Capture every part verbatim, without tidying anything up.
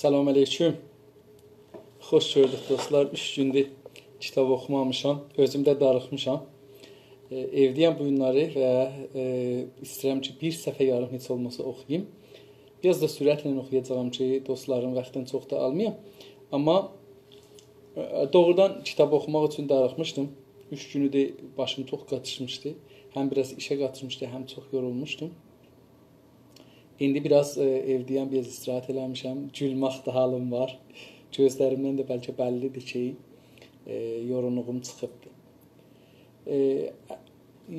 سلام علیکم. خوش گؤردوک دوستلار. اوچ گوندور کیتاب اوخومامیشام. اؤزوم ده داریخمیشام. ائ، ائوده‌یم بو گونلری و، ائ، ایسته‌ییرم کی، بیر صفحه یاریم هئچ اولماسا اوخویوم. بیر آز دا سرعتله اوخویاجاغام کی، دوستلارین واختینی چوخ دا آلمایام. آمما، ائ، دوغرودان کیتاب اوخوماق اوچون داریخمیشدیم. اوچ گونودور باشیم چوخ قاتیشمیشدی. هم بیر آز ایشه قاتیشمیشدی، هم چوخ یورولموشدوم. ایندی بیر آز، ائ، ائوده‌یم، بیر آز استراحت ائله‌میشم. گولمک ده حالیم وار. گؤزلریمدن ده بلکه بللی‌دیر کی، ائ، یورغونلوغوم چیخیبدیر. ائ،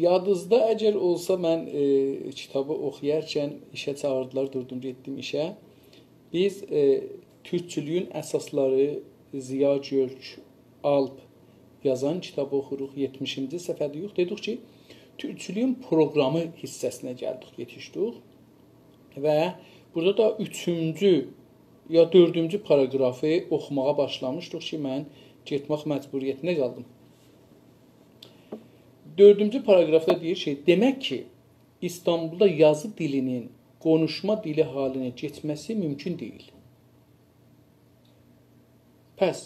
یادینیزدا اگر اولسا، من، ائ، کیتابی اوخویارکن ایشه چاغیردیلار، دوردوم، گئتدیم ایشه. بیز، ائ، تورکچولویون اساسلاری، ضیا گؤک‌آلپ یازان کیتابی اوخوروق، یئتمیشینجی صفحه‌ده‌ییک. دئدیک کی، تورکچولویون پروقرامی حیصه‌سینه گلدیک، یئتیشدیک. و بورادا دا اوچونجو یا دؤردونجو پاراگرافی اوخوماغا باشلامیشدیق کی، من گئتمک مجبوریتینده قالدیم. دؤردونجو پاراگرافدا دئییر کی، دئمک کی، ایستانبولدا یازی دیلینین قونوشما دیلی حالینه کئچمه‌سی مومکون دئییل. پس،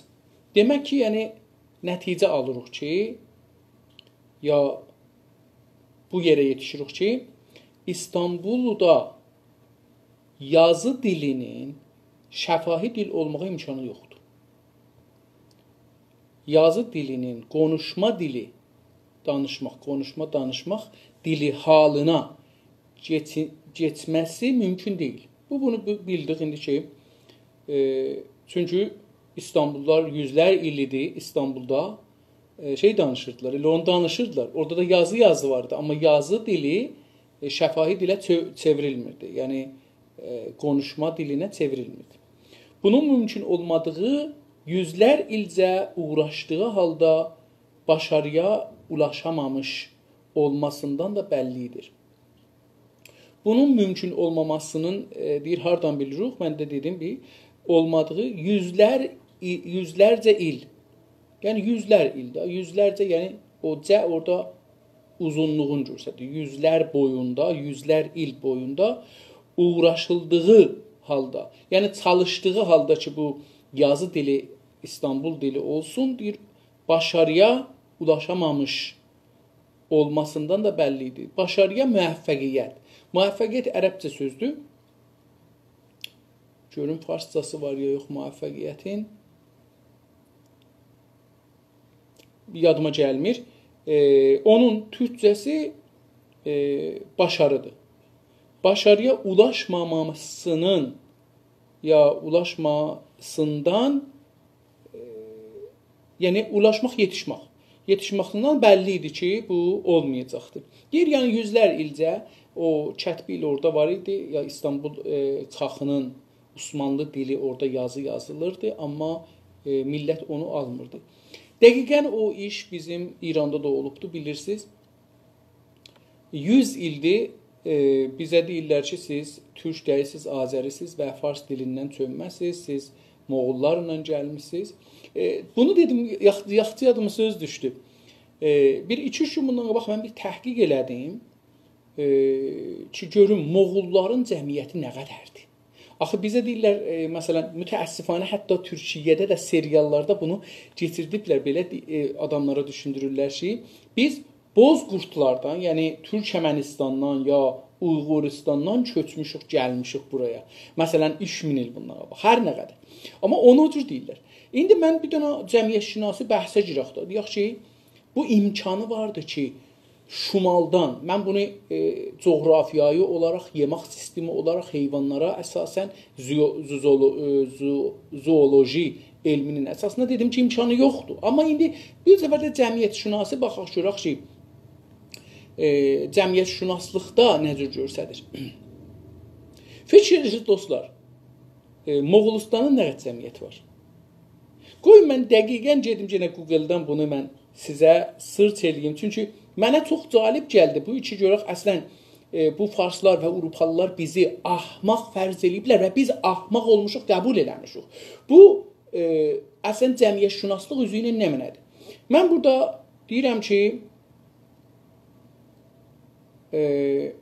دئمک کی، یعنی، نتیجه آلیریق کی، یا بو یئره یئتیشیریک کی، ایستانبولدا یازی دیلینین شفاهی دیل اولماغا امکانی یوخدور. یازی دیلینین قونوشما دیلی، دانیشماق، قونوشما، دانیشماق دیلی حالینا کئچی-، کئچمه‌سی مومکون دئییل. بو، بونو بو-، بیلدیک ایندی کی، ائ، چونکی ایستانبوللولار یوزلر ایل ایدی ایستانبولدا، ائ، شئی دانیشیردیلار، ائله اونو دانیشیردیلار. اورادا دا یازی، یازی واردی، آمما یازی دیلی، ائ، شفاهی دیله چئو-، چئوریلمیردی. یعنی، ائ، قونوشما دیلینه چئوریلمیردی. بونون مومکون اولمادیغی یوزلر ایلجه اوغراشدیغی حالدا باشارییا اولاشامامیش اولماسیندان دا بللی‌دیر. بونون مومکون اولماماسینین، ائ، دئییر، هاردان بیلیریک؟ من ده دئدیم، بیر اولمادیغی یوزلر، ای-، یوزلرجه ایل. یعنی یوزلر ایل ده، یوزلرجه، یعنی او «جه» اورادا اوزونلوغون گؤستریر. یوزلر بویوندا، یوزلر ایل بویوندا اوغراشیلدیغی حالدا، یعنی چالیشدیغی حالدا کی، بو یازی دیلی، ایستانبول دیلی اولسون، دئییر، باشارییا اولاشامامیش اولماسیندان دا بللی‌دیر. باشارییا موفقیت. موفقیت عربجه سؤزدور. گؤروم فارسجاسی وار یا یوخ موفقیتین. یادیما گلمیر. ائ، اونون تورکجه‌سی، ائ، باشاری‌دیر. باشارییا اولاشماماسینین یا اولاشماسیندان، ائ، یعنی اولاشماق، یئتیشمک. یئتیشمه‌سیندن بللی ایدی کی، بو اولمایاجاقدی. دئییر، یعنی یوزلر ایلجه او کتبی ایل اورادا وار ایدی، یا ایستانبول، ائ، چاخینین عثمانلی دیلی اورادا یازی یازیلیردی، آمما، ائ، میللت اونو آلمیردی. دقیقاً او ایش بیزیم ایراندا دا اولوبدو، بیلیرسینیز. یوز ایلدیر، ائ، بیزه دئییرلر کی، سیز تورک دئییلسینیز، آذری‌سیز و فارس دیلیندن چؤنمه‌سیز، سیز موغوللارلا گلمیسینیز. ائ، بونو دئدیم، یاخ-، یاخشی یادیما سؤز دوشدو. ائ، بیر ایکی-اوچ گون بوندان قاباق من بیر تحقیق ائله‌دیم. ائ، کی گؤروم، موغوللارین جمعیتی نه قدردیر؟ آخی بیزه دئییرلر، ائ، مثلا، متأسفانه حتی تورکیه‌ده ده سریاللاردا بونو کئچیردیبلر، بئله دئ-، ائ، آداملارا دوشوندورورلر کی، بیز بوزقوردلاردان، یعنی تورکمنیستاندان یا اویغوریستاندان کؤچموشوک، گلمیشیک بورایا. مثلا، اوچ مین ایل بوندان قاباق، هر نه قدر. آمما اونو او جور دئییرلر. ایندی من بیر دنه جمعیت‌شناسی بحثه گیرک ده. دئیک کی، بو امکانی واردی کی، شمالدان، من بونو، ائ، جغرافیایی اولاراق، یئمک سیستمی اولاراق، حیوانلارا اساساً زیو-، زوزولو-، ائ، زو-، زولوژی علمینین اساسیندا دئدیم کی، امکانی یوخدور. آمما ایندی بیر دفعه ده جمعیت‌شناسی باخاق گؤرک کی، ائ، جمعیت‌شناسلیقدا نه جور گؤستریر. فیکیر ائدیرسینیز، دوستلار، ائ، موغولوستانین نه قدر جمعیتی وار؟ قوی من دقیقاً گئدیم یئنه گوگلدان بونو من سیزه سئرچ ائله‌ییم. چونکی منه چوخ جالب گلدی بو کی گؤرک اصلا، ائ، بو فارسلار و آوروپالیلار بیزی احمق فرض ائله‌ییبلر و بیز احمق اولموشوق، قبول ائله‌میشیک. بو، ائ، اصلا جمعیت‌شناسلیق اوزو ایله نمنه‌دیر؟ من بورادا دئییرم کی، ائ،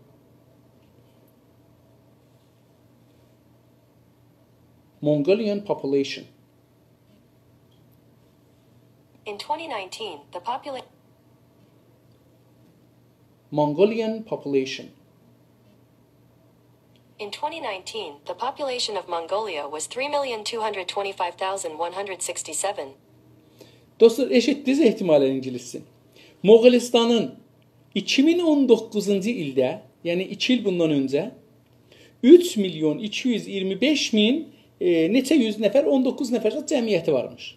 Mongolian population. In twenty nineteen, the popula- Mongolian population. In twenty nineteen, the population of Mongolia was three million two hundred twenty-five thousand one hundred sixty-seven. دوستلار، ائشیتدینیز احتمالاً اینگیلیسین. موغولیستانین ایکی مین اون دوققوزونجو ایلده، یعنی ایکی ایل بوندان اؤنجه، اوچ میلیون ایکی یوز اییرمی بئش مین، ائ، نئچه یوز نفر، اون دوققوز نفر جمعیتی وارمیش.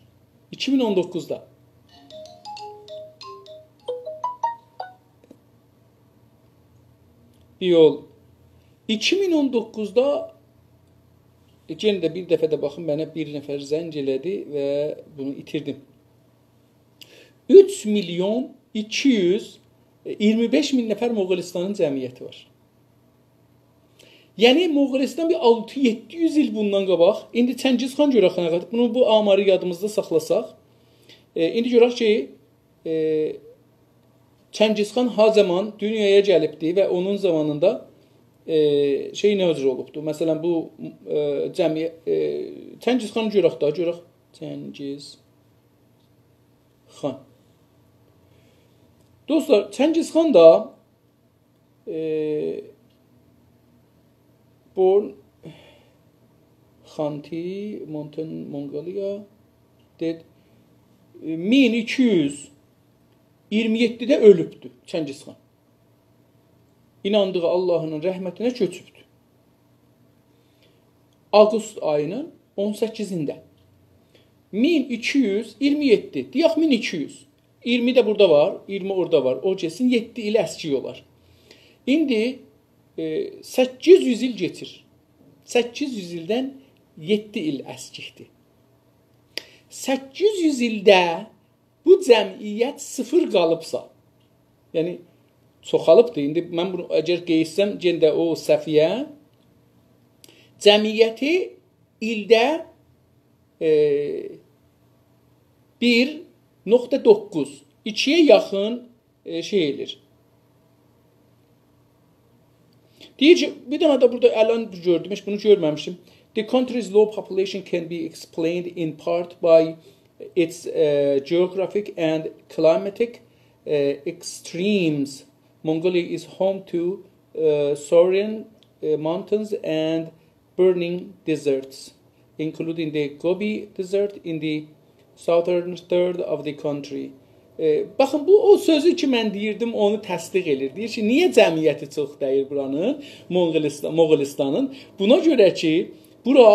ایکی مین اون دوققوزدا. یول. ایکی مین اون دوققوزدا، ائ، یئنه ده بیر دفعه ده باخین، منه بیر نفر زنگ ائله‌دی و بونو ایتیردیم. اوچ میلیون ایکی یوز اییرمی بئش مین نفر موغولیستانین جمعیتی وار. یعنی، موغولیستان بیر آلتی یئددی یوز ایل بوندان قاباق، ایندی چنگیز خان گؤرک نه قدر، بونو، بو آماری یادیمیزدا ساخلاساق، ائ، ایندی گؤرک کی، ائ، چنگیز خان ها زامان دونیایا گلیبدی و اونون زامانیندا، ائ، شئی نه جور اولوبدو؟ مثلاً، بو، ائ، جمعی-، ائ، چنگیز خان گؤرک دا، گؤرک. چنگیز خان. دوستلار، چنگیز خان دا، ائ، born Khanty Mountain Mongolia، dead، ائ، مین ایکی یوز اییرمی یئددیده اؤلوبدو چنگیز خان. ایناندیغی آللاهینین رحمتینه کؤچوبدو. آوقوست آیینین اون سککیزینده. مین ایکی یوز اییرمی یئددی، دئیک مین ایکی یوز. اییرمی ده بورادا وار، اییرمی اورادا وار. او گئتسین، یئددی ایل اسکیک اولار. ایندی، ائ، سککیز یوز ایل کئچیر. سککیز یوز ایلدن یئددی ایل اسکیکدیر. سککیز یوز ایلده بو جمعیت صفر قالیبسا، یعنی چوخالیبدیر. ایندی من بونو اگر قئییتسم، یئنه ده او صفحه‌یه، جمعیتی ایلده، ائ، بیر نقطه دوققوز، ایکی‌یه یاخین، ائ، شئی ائله‌ییر. دئییر کی، بیر دنه ده بورادا الان گؤردوم، هئچ بونو گؤرمه‌میشدیم. The country's low population can be explained in part by its, uh, geographic and climatic, uh, extremes. Mongolia is home to, uh, soaring, uh, mountains and burning deserts, including the Gobi Desert in the southern third of the country. ائ، باخین، بو او سؤزو کی، من دئییردیم، اونو تصدیق ائله‌ییر. دئییر کی، نییه جمعیتی چوخ دئییل بورانین، مونغولیستا-، موغولیستانین؟ بونا گؤره کی، بورا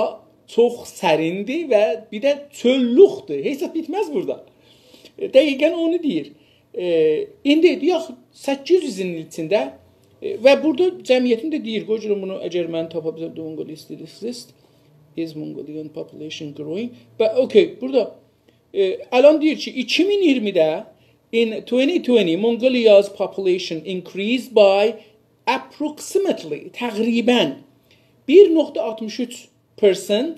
چوخ سریندیر و بیر ده چؤللوکدور. هئچ زاد بیتمز بورادا. ائ، دقیقاً اونو دئییر. ائ، ایندی دئیک، سککیز یوز ایلین ایچینده، ائ، و بورادا جمعیتین ده دئییر، قوی گؤروم بونو، اگر من تاپا بیلسم، Mongol is this list, is Mongolian population growing؟ و، اوکی، بورادا، ائ، الان دئییر کی، ایکی مین اییرمیده، in twenty twenty, Mongolia's population increased by approximately، تقریباً، بیر نقطه آلتمیش اوچ percent،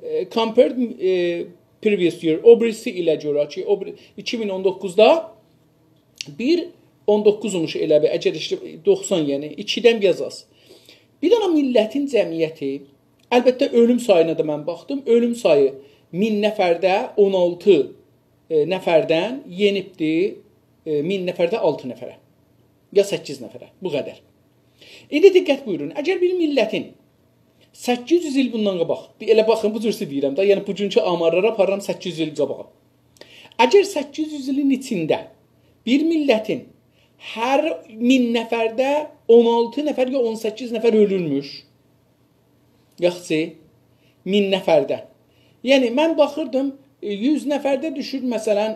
ائ، compared، ائ، previous year، او بیریسی ایله گؤره کی، او بیر-، ایکی مین اون دوققوزدا بیر اون دوققوزموش ائله بیل، اگر ایشته دوخسان، یعنی ایکیدن بیر آز آز. بیر دنه میللتین جمعیتی، البته اؤلوم سایینا دا من باخدیم، اؤلوم سایی مین نفرده اون آلتی، ائ، نفردن یئنیبدی، ائ، مین نفرده آلتی نفره، یا سککیز نفره، بو قدر. ایندی دقت بویورون، اگر بیر میللتین سککیز یوز ایل بوندان قاباق، بیر ائله باخین، بو جور سیزه دئییرم ده، یعنی بوگونکو آمارلارا آپاریرام سککیز یوز ایل قاباغا. اگر سککیز یوز ایلین ایچینده بیر میللتین هر مین نفرده اون آلتی نفر یا اون سککیز نفر اؤلورموش، یاخشی، مین نفرده. یعنی، من باخیردیم، ائ، یوز نفرده دوشور، مثلاً،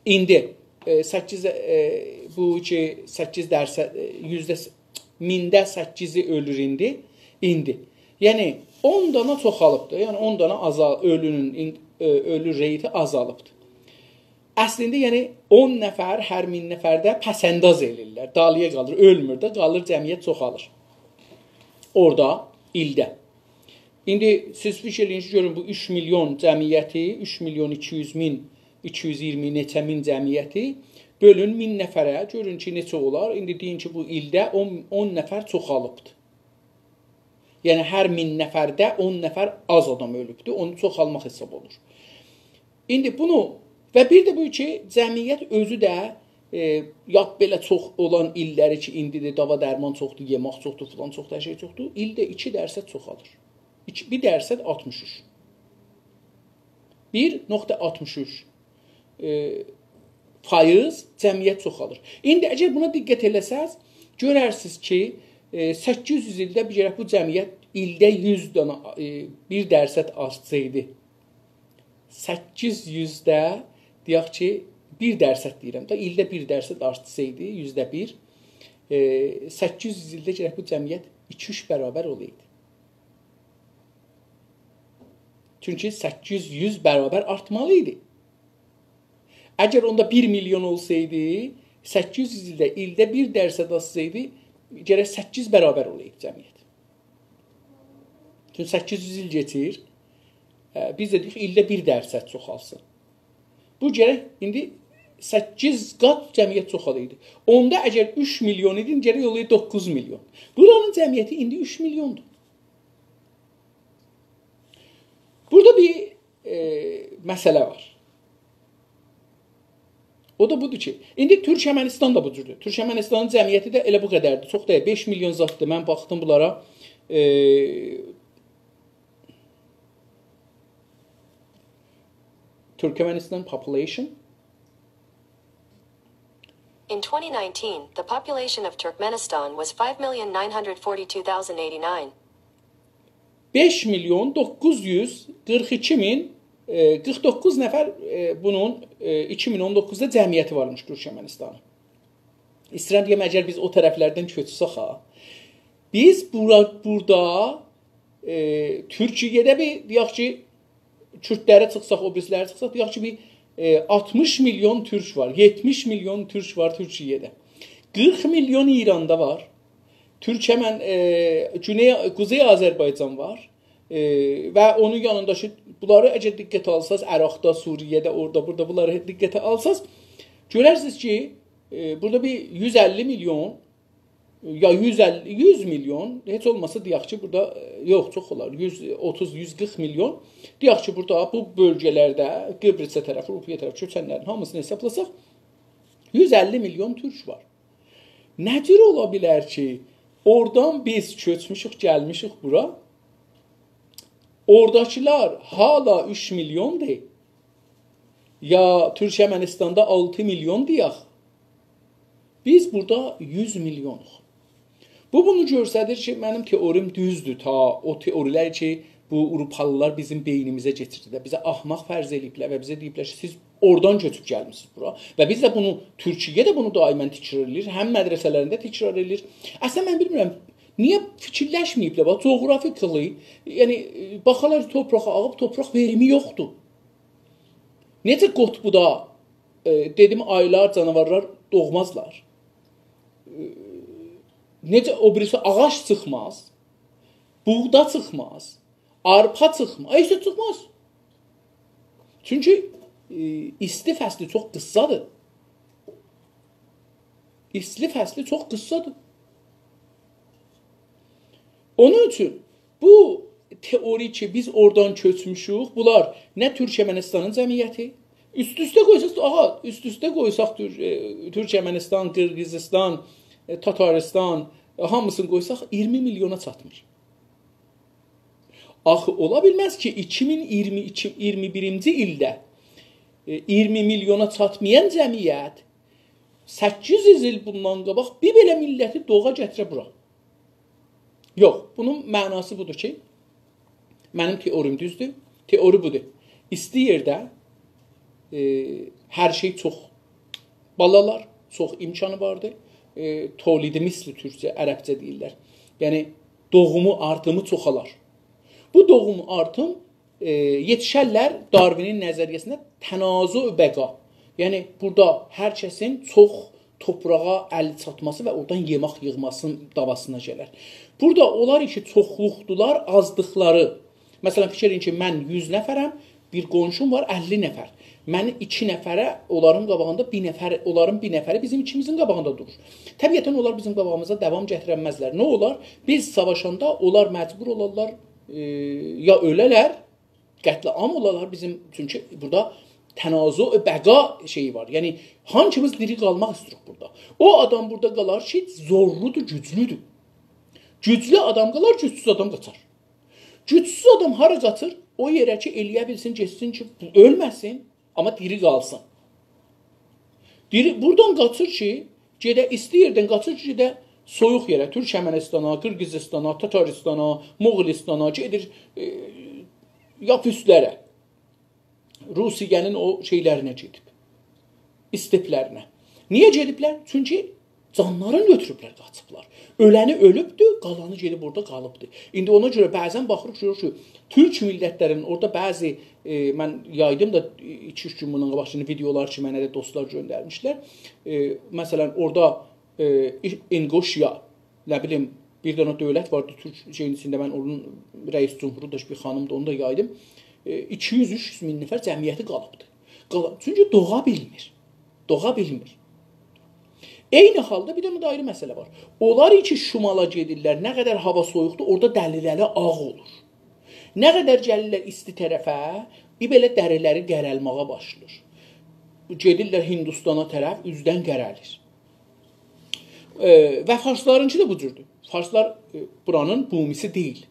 ایندی، ائ، سککیز، ائ، بو کی، سککیز درصد، ائ، یوزده س-، مینده سککیزی اؤلور ایندی، ایندی. یعنی، اون دانا چوخالیبدیر. یعنی، اون دانا آزال-، اؤلونون، این-، ائ، اؤلو rate-ی آزالیبدیر. اصلینده، یعنی، اون نفر هر مین نفرده پس‌انداز ائله‌ییرلر. دالییا قالیر، اؤلمور ده، قالیر، جمعیت چوخالیر. اورادا، ایلده. ایندی سیز فیکیر ائله‌یین کی، گؤرون بو اوچ میلیون جمعیتی، اوچ میلیون ایکی یوز مین، ایکی یوز اییرمی نئچه مین جمعیتی، بؤلون مین نفره، گؤرون کی، نئچه اولار. ایندی دئیین کی، بو ایلده اون، اون نفر چوخالیبدیر. یعنی هر مین نفرده اون نفر آز آدام اؤلوبدور، اونو چوخالماق حساب اولور. ایندی بونو و بیر ده بو کی، جمعیت اؤزو ده، ائ، یاد بئله چوخ اولان ایللری کی، ایندی ده داوا درمان چوخدور، یئمک چوخدور، فلان چوخدور، هر شئی چوخدور، ایلده ایکی درصد چوخالیر. ایکی، بیر درصد آلتمیش اوچ. بیر نقطه آلتمیش اوچ، ائ، فایز جمعیت چوخالیر. ایندی اگر بونا دقت ائله‌سز، گؤررسینیز کی، ائ، سککیز یوز ایلده بیر گرک بو جمعیت ایلده یوز دانا، ائ، بیر درصد آرتسایدی. سککیز یوزده، دئیک کی، بیر درصد دئییرم ده، ایلده بیر درصد آرتسایدی، یوزده بیر، ائ، سککیز یوز ایلده گرک بو جمعیت ایکی-اوچ برابر اولایدی. چونکی سککیز یوز برابر آرتمالی ایدی. اگر اوندا بیر میلیون اولسایدی، سککیز یوز ایلده، ایلده بیر درصد آرتسایدی، گرک سککیز برابر اولایدی جمعیت. چونکی سککیز یوز ایل کئچیر، ائ، بیز ده دئییریک، ایلده بیر درصد چوخالسین. بو گرک ایندی سککیز قات جمعیت چوخالایدی. اوندا اگر اوچ میلیون ایدی، گرک اولایدی دوققوز میلیون. بورانین جمعیتی ایندی اوچ میلیوندور. بورادا بیر، ائ، مسئله وار. او دا بودور کی، ایندی تورکمنیستان دا بو جوردور. تورکمنیستانین جمعیتی ده ائله بو قدردیر. چوخ دئییل، بئش میلیون زاددیر. من باخدیم بونلارا. ائ، Turkmenistan population. In twenty nineteen, the population of Turkmenistan was five million nine hundred forty-two thousand eighty-nine. بئش میلیون دوققوز یوز قیرخ ایکی مین، ائ، قیرخ دوققوز نفر، ائ، بونون، ائ، ایکی مین اون دوققوزدا جمعیتی وارمیش تورکمنیستانین. ایسته‌ییرم دئیم، اگر بیز او طرفلردن کؤچسک ها، بیز بورا، بورادا، ائ، تورکیه‌ده بیر، دئیک کی، کوردلری چیخساق، او بیریسیلری چیخساق، دئیک کی، بیر، ائ، آلتمیش میلیون تورک وار، یئتمیش میلیون تورک وار تورکیه‌ده. قیرخ میلیون ایراندا وار. تورکمن، ائ، گونئی، قوزئی آذربایجان وار. ائ، و اونون یانیندا کی، بونلاری اگر دقته آلساز، عراقدا، سوریه‌ده، اورادا، بورادا بونلاری دقته آلساز، گؤررسینیز کی، ائ، بورادا بیر یوز اللی میلیون، یا یوز اللی، یوز میلیون، هئچ اولماسا دئیک کی، بورادا، ائ، یوخ، چوخ اولار، یوز اوتوز، یوز قیرخ میلیون. دئیک کی، بورادا بو بؤلگه‌لرده، قبرسه طرف، اروپایا طرف کؤچنلرین هامیسینی حسابلاساق، یوز اللی میلیون تورک وار. نه جور اولا بیلر کی، اورادان بیز کؤچموشوک، گلمیشیک بورا؟ اوراداکیلار حالا اوچ میلیوندور. یا تورکمنیستاندا آلتی میلیون دئیک. بیز بورادا یوز میلیونوق. بو بونو گؤستریر کی، منیم تئوریم دوزدور، تا او تئوری‌لر کی، بو آوروپالیلار بیزیم بئینیمیزه کئچیردیلر. بیزه احمق فرض ائله‌ییبلر و بیزه دئییبلر کی، سیز اورادان کؤچوب گلمیسینیز بورا. و بیز ده بونو، تورکیه ده بونو دائما تکرار ائله‌ییر، هم مدرسه‌لرینده تکرار ائله‌ییر. اصلا، من بیلمیرم، نییه فیکیرلشمه‌ییبلر؟ باخ، جغرافیکالی، یعنی، ائ، باخالار کی، تورپاق آغیب، تورپاق وئریمی یوخدور. نئجه قطبدا، ائ، دئدیم، آیلار جاناوارلار دوغمازلار. ائ، نئجه او بیریسی آغاج چیخماز، بوغدا چیخماز، آرپا چیخماز، هئچ زاد چیخماز. چونکی، ائ، ایستی فصلی چوخ قیسادیر. ایستی فصلی چوخ قیسادیر. اونون اوچون بو تئوری کی، بیز اورادان کؤچموشوک، بونلار نه تورکمنیستانین جمعیتی، اوست-اوسته قویساق، آغا، اوست-اوسته قویساق تور-، ائ، تورکمنیستان، قیرغیزیستان، ائ، تاتاریستان، ائ، هامیسینی قویساق، اییرمی میلیونا چاتمیر. آخی اولا بیلمز کی، ایکی مین اییرمی ایکی، اییرمی بیرینجی ایلده، ائ، اییرمی میلیونا چاتمایان جمعیت سککیز یوز ایل بوندان قاباق بیر بئله میللتی دوغا گتیره بورا. یوخ، بونون معناسی بودور کی، منیم تئوریم دوزدور. تئوری بودور. ایستی یئرده، ائ، هر شئی چوخ بالالار، چوخ امکانی واردیر. ائ، تولید مثل تورکجه، عربجه دئییرلر. یعنی، دوغومو، آرتیمی چوخالار. بو دوغوم، آرتیم، ائ، یئتیشرلر داروینین نظریه‌سینده تنازع بقا. یعنی، بورادا هر کسین چوخ تورپاغا ال چاتماسی و اورادان یئمک ییغماسینین دعواسینا گلر. بورادا اونلار کی، چوخلوقدولار، آزلیقلاری. مثلا، فیکیر ائدین کی، من یوز نفرم، بیر قونشوم وار، اللی نفر. منیم ایکی نفره، اونلارین قاباغیندا بیر نفر، اونلارین بیر نفری بیزیم ایکیمیزین قاباغیندا دورور. طبیعتاً اونلار بیزیم قاباغیمیزا داوام گتیرنمزلر. نه اولار؟ بیز ساواشاندا اونلار مجبور اولارلار، ائ، یا اؤله‌لر، قتل‌عام اولالار بیزیم، چونکی بورادا تنازع بقا شئیی وار. یعنی، هانکیمیز دیری قالماق ایسته‌ییریک بورادا. او آدام بورادا قالار کی، زورلودور، گوجلودور. گوجلو آدام قالار، گوجسوز آدام قاچار. گوجسوز آدام هارا قاچیر؟ او یئره کی، ائلیه بیلسین، گئتسین کی، بو اؤلمه‌سین، آمما دیری قالسین. دیری، بورادان قاچیر کی، گئده، ایستی یئردن قاچیر کی، گئده سویوق یئره، تورکمنیستانا، قیرغیزیستانا، تاتاریستانا، موغولیستانا، گئدیر، ائ، لاپ اوستلره. روسیه‌نین او شئیلرینه گئدیب. استپلرینه. نییه گئدیبلر؟ چونکی جانلارینی گؤتوروبلر، قاچیبلار. اؤلنی اؤلوبدور، قالانی گئدیب اورادا قالیبدیر. ایندی اونا گؤره بعضاً باخیریق، گؤروروک کی، تورک میللتلرینین اورادا بعضی، ائ، من یایدیم دا ایکی-اوچ گون بوندان قاباق، شیمدی ویدئولار کی، منه ده دوستلار گؤندرمیشلر. ائ، مثلاً، اورادا، ائ، ای-، اینگوشیا، نه بیلیم، بیر دنه دؤولت واردی تورک شئیین ایچینده، من اونون رئیس جمهورو دا، بیر خانیمدی، اونو دا یایدیم. ائ، ایکی یوز، اوچ یوز مین نفر جمعیتی قالیبدی. قالا-، چونکی دوغا بیلمیر. دوغا بیلمیر. عینی حالدا بیر دنه ده آیری مسئله وار. اونلار کی، شمالا گئدیرلر، نه قدر هاوا سویوقدور، اورادا دریلری آغ اولور. نه قدر گلیرلر ایستی طرفه، بیر بئله دریلری قرلماغا باشلاییر. گئدیرلر هندوستانا طرف، اوزدن قرلیر. ائ، و فارسلارینکی ده بو جوردور. فارسلار، ائ، بورانین بومیسی دئییل.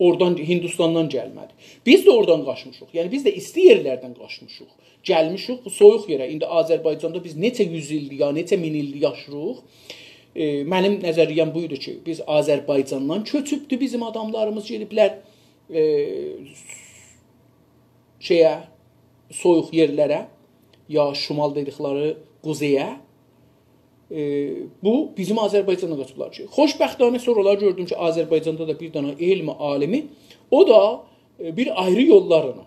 اورادان، هندوستاندان گلمه‌دی. بیز ده اورادان قاچمیشیق. یعنی، بیز ده ایستی یئرلردن قاچمیشیق. گلمیشیک بو سویوق یئره. ایندی آذربایجاندا بیز نئچه یوز ایلدیر، یا نئچه مین ایلدیر یاشاییریق. ائ، منیم نظریه‌م بویدو کی، بیز آذربایجاندان کؤچوبدو بیزیم آداملاریمیز گئدیبلر، ائ، شئیه، سویوق یئرلره، یا شمال دئدیکلری قوزئیه. ائ، بو بیزیم آذربایجاندان قاچیبلار کی. خوشبختانه سونرالار گؤردوم کی، آذربایجاندا دا بیر دنه علم عالیمی، او دا، ائ، بیر آیری یوللارلا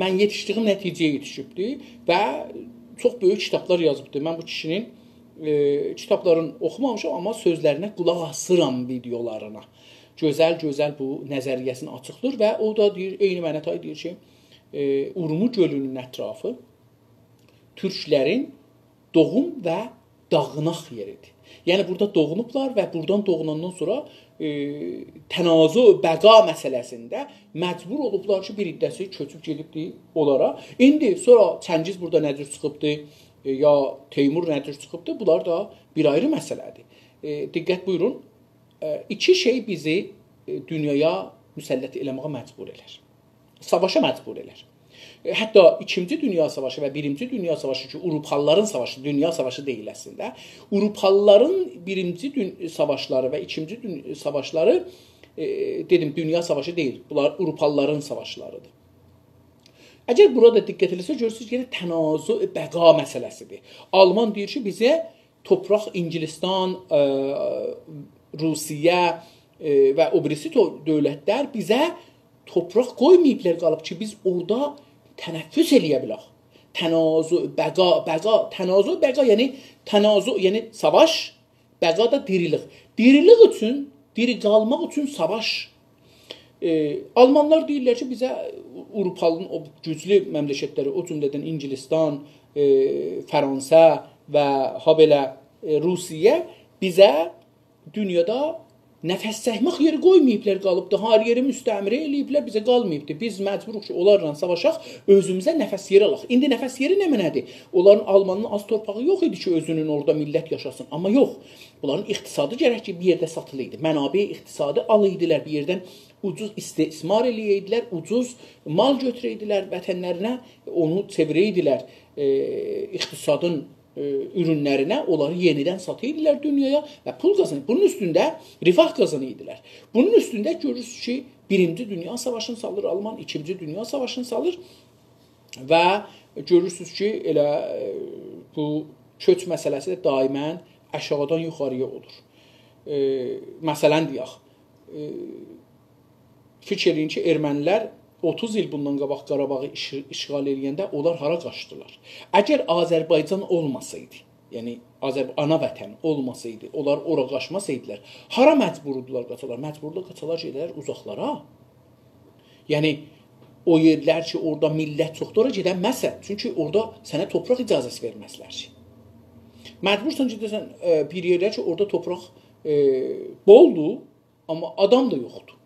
من یئتیشدیگیم نتیجه‌یه یئتیشیبدی و چوخ بؤیوک کیتابلار یازیبدی. من بو کیشی‌نین، ائ، کیتابلارینی اوخومامیشام، آمما سؤزلرینه قولاق آسیرام، ویدئولارینا. گؤزل، گؤزل بو نظریه‌سینی آچیقلیر و او دا دئییر، عینی منه تای دئییر کی، ائ، اورمو گؤلونون اطرافی تورکلرین دوغوم و داغیناق یئریدیر. یعنی، بورادا دوغونوبلار و بورادان دوغوناندان سونرا، ائ، تنازع بقا مسئله‌سینده مجبور اولوبلار کی، بیر عده‌سی کؤچوب گئدیبدی اونلارا. ایندی سونرا چنگیز بورادا نه جور چیخیبدی، ائ، یا تیمور نه جور چیخیبدی، بونلار دا بیر آیری مسئله‌دیر. ائ، دقت بویورون، ائ، ایکی شئی بیزی، ائ، دونیایا مسلط ائله‌مه‌یه مجبور ائلر. ساواشا مجبور ائلر. ائ، حتی ایکینجی دونیا ساواشی و بیرینجی دونیا ساواشی کی، آوروپالیلارین ساواشی، دونیا ساواشی دئییل اصلینده. آوروپالیلارین بیرینجی دون-، ساواشلاری و ایکینجی دون-، ساواشلاری، ائ، دئدیم، دونیا ساواشی دئییل. بونلار آوروپالیلارین ساواشلاریدیر. اگر بورادا دقت ائله‌سز، گؤرورسونوز کی، یئنه تنازع بقا مسئله‌سیدیر. آلمان دئییر کی، بیزه تورپاق، انگلستان، ائ، روسیه، ائ، و او بیریسی تو-، دؤولتلر بیزه تورپاق قویماییبلار قالیب کی، بیز اورادا تنفس ائله‌یه بیلک. تنازع بقا، بقا، تنازع بقا، یعنی تنازع، یعنی ساواش، بقا دا دیریلیک. دیریلیک اوچون، دیری قالماق اوچون ساواش. ائ، آلمانلار دئییرلر کی، بیزه آوروپانین او گوجلو مملکتلری، او جمله‌دن انگلستان، ائ، فرانسه و هابئله، ائ، روسیه بیزه دونیادا نفس چکمک یئری قویماییبلار، قالیبدی. هر یئری مستعمره ائله‌ییبلر، بیزه قالماییبدی. بیز مجبوروق کی، اونلارلا ساواشاق، اؤزوموزه نفس یئری آلاق. ایندی نفس یئری نمنه‌دیر؟ اونلارین، آلمانین آز تورپاغی یوخ ایدی کی، اؤزونون اورادا میللت یاشاسین. آمما یوخ. بونلارین اقتصادی گرک کی، بیر یئرده ساتیلایدی. منابع اقتصادی آلایدیلار بیر یئردن، اوجوز استثمار ائله‌یه‌یدیلر، اوجوز مال گؤتوره‌یدیلر وطنلرینه، اونو چئویره‌یدیلر، ائ، اقتصادین، ائ، اورونلرینه، اونلاری یئنیدن ساتایدیلار دونیایا و پول قازانیر. بونون اوستونده رفاه قازانایدیلار. بونون اوستونده گؤرورسونوز کی، بیرینجی دونیا ساواشینی سالیر آلمان، ایکینجی دونیا ساواشینی سالیر و گؤرورسونوز کی، ائله، ائ، بو کؤچ مسئله‌سی ده دائماً آشاغیدان یوخارییا اولور. ائ، مثلاً دئیک، ائ، فیکیر ائله‌یین کی، ارمنیلر اوتوز ایل بوندان قاباق قاراباغی ایش-، اشغال ائله‌ینده اونلار هارا قاچدیلار؟ اگر آذربایجان اولماسایدی، یعنی آذر-، آنا وطن اولماسایدی، اونلار اورا قاچماسایدیلار، هارا مجبور ایدیلر قاچالار؟ مجبور ایدیلر قاچالار گئده‌لر اوزاقلارا. یعنی، او یئرلر کی، اورادا میللت چوخدور، اورا گئدنمزسن. چونکی اورادا سنه تورپاق اجازه‌سی وئرمزلر کی. مجبورسان گئده‌سن، ائ، بیر یئرلر کی، اورادا تورپاق، ائ، بولدور، آمما آدام دا یوخدور.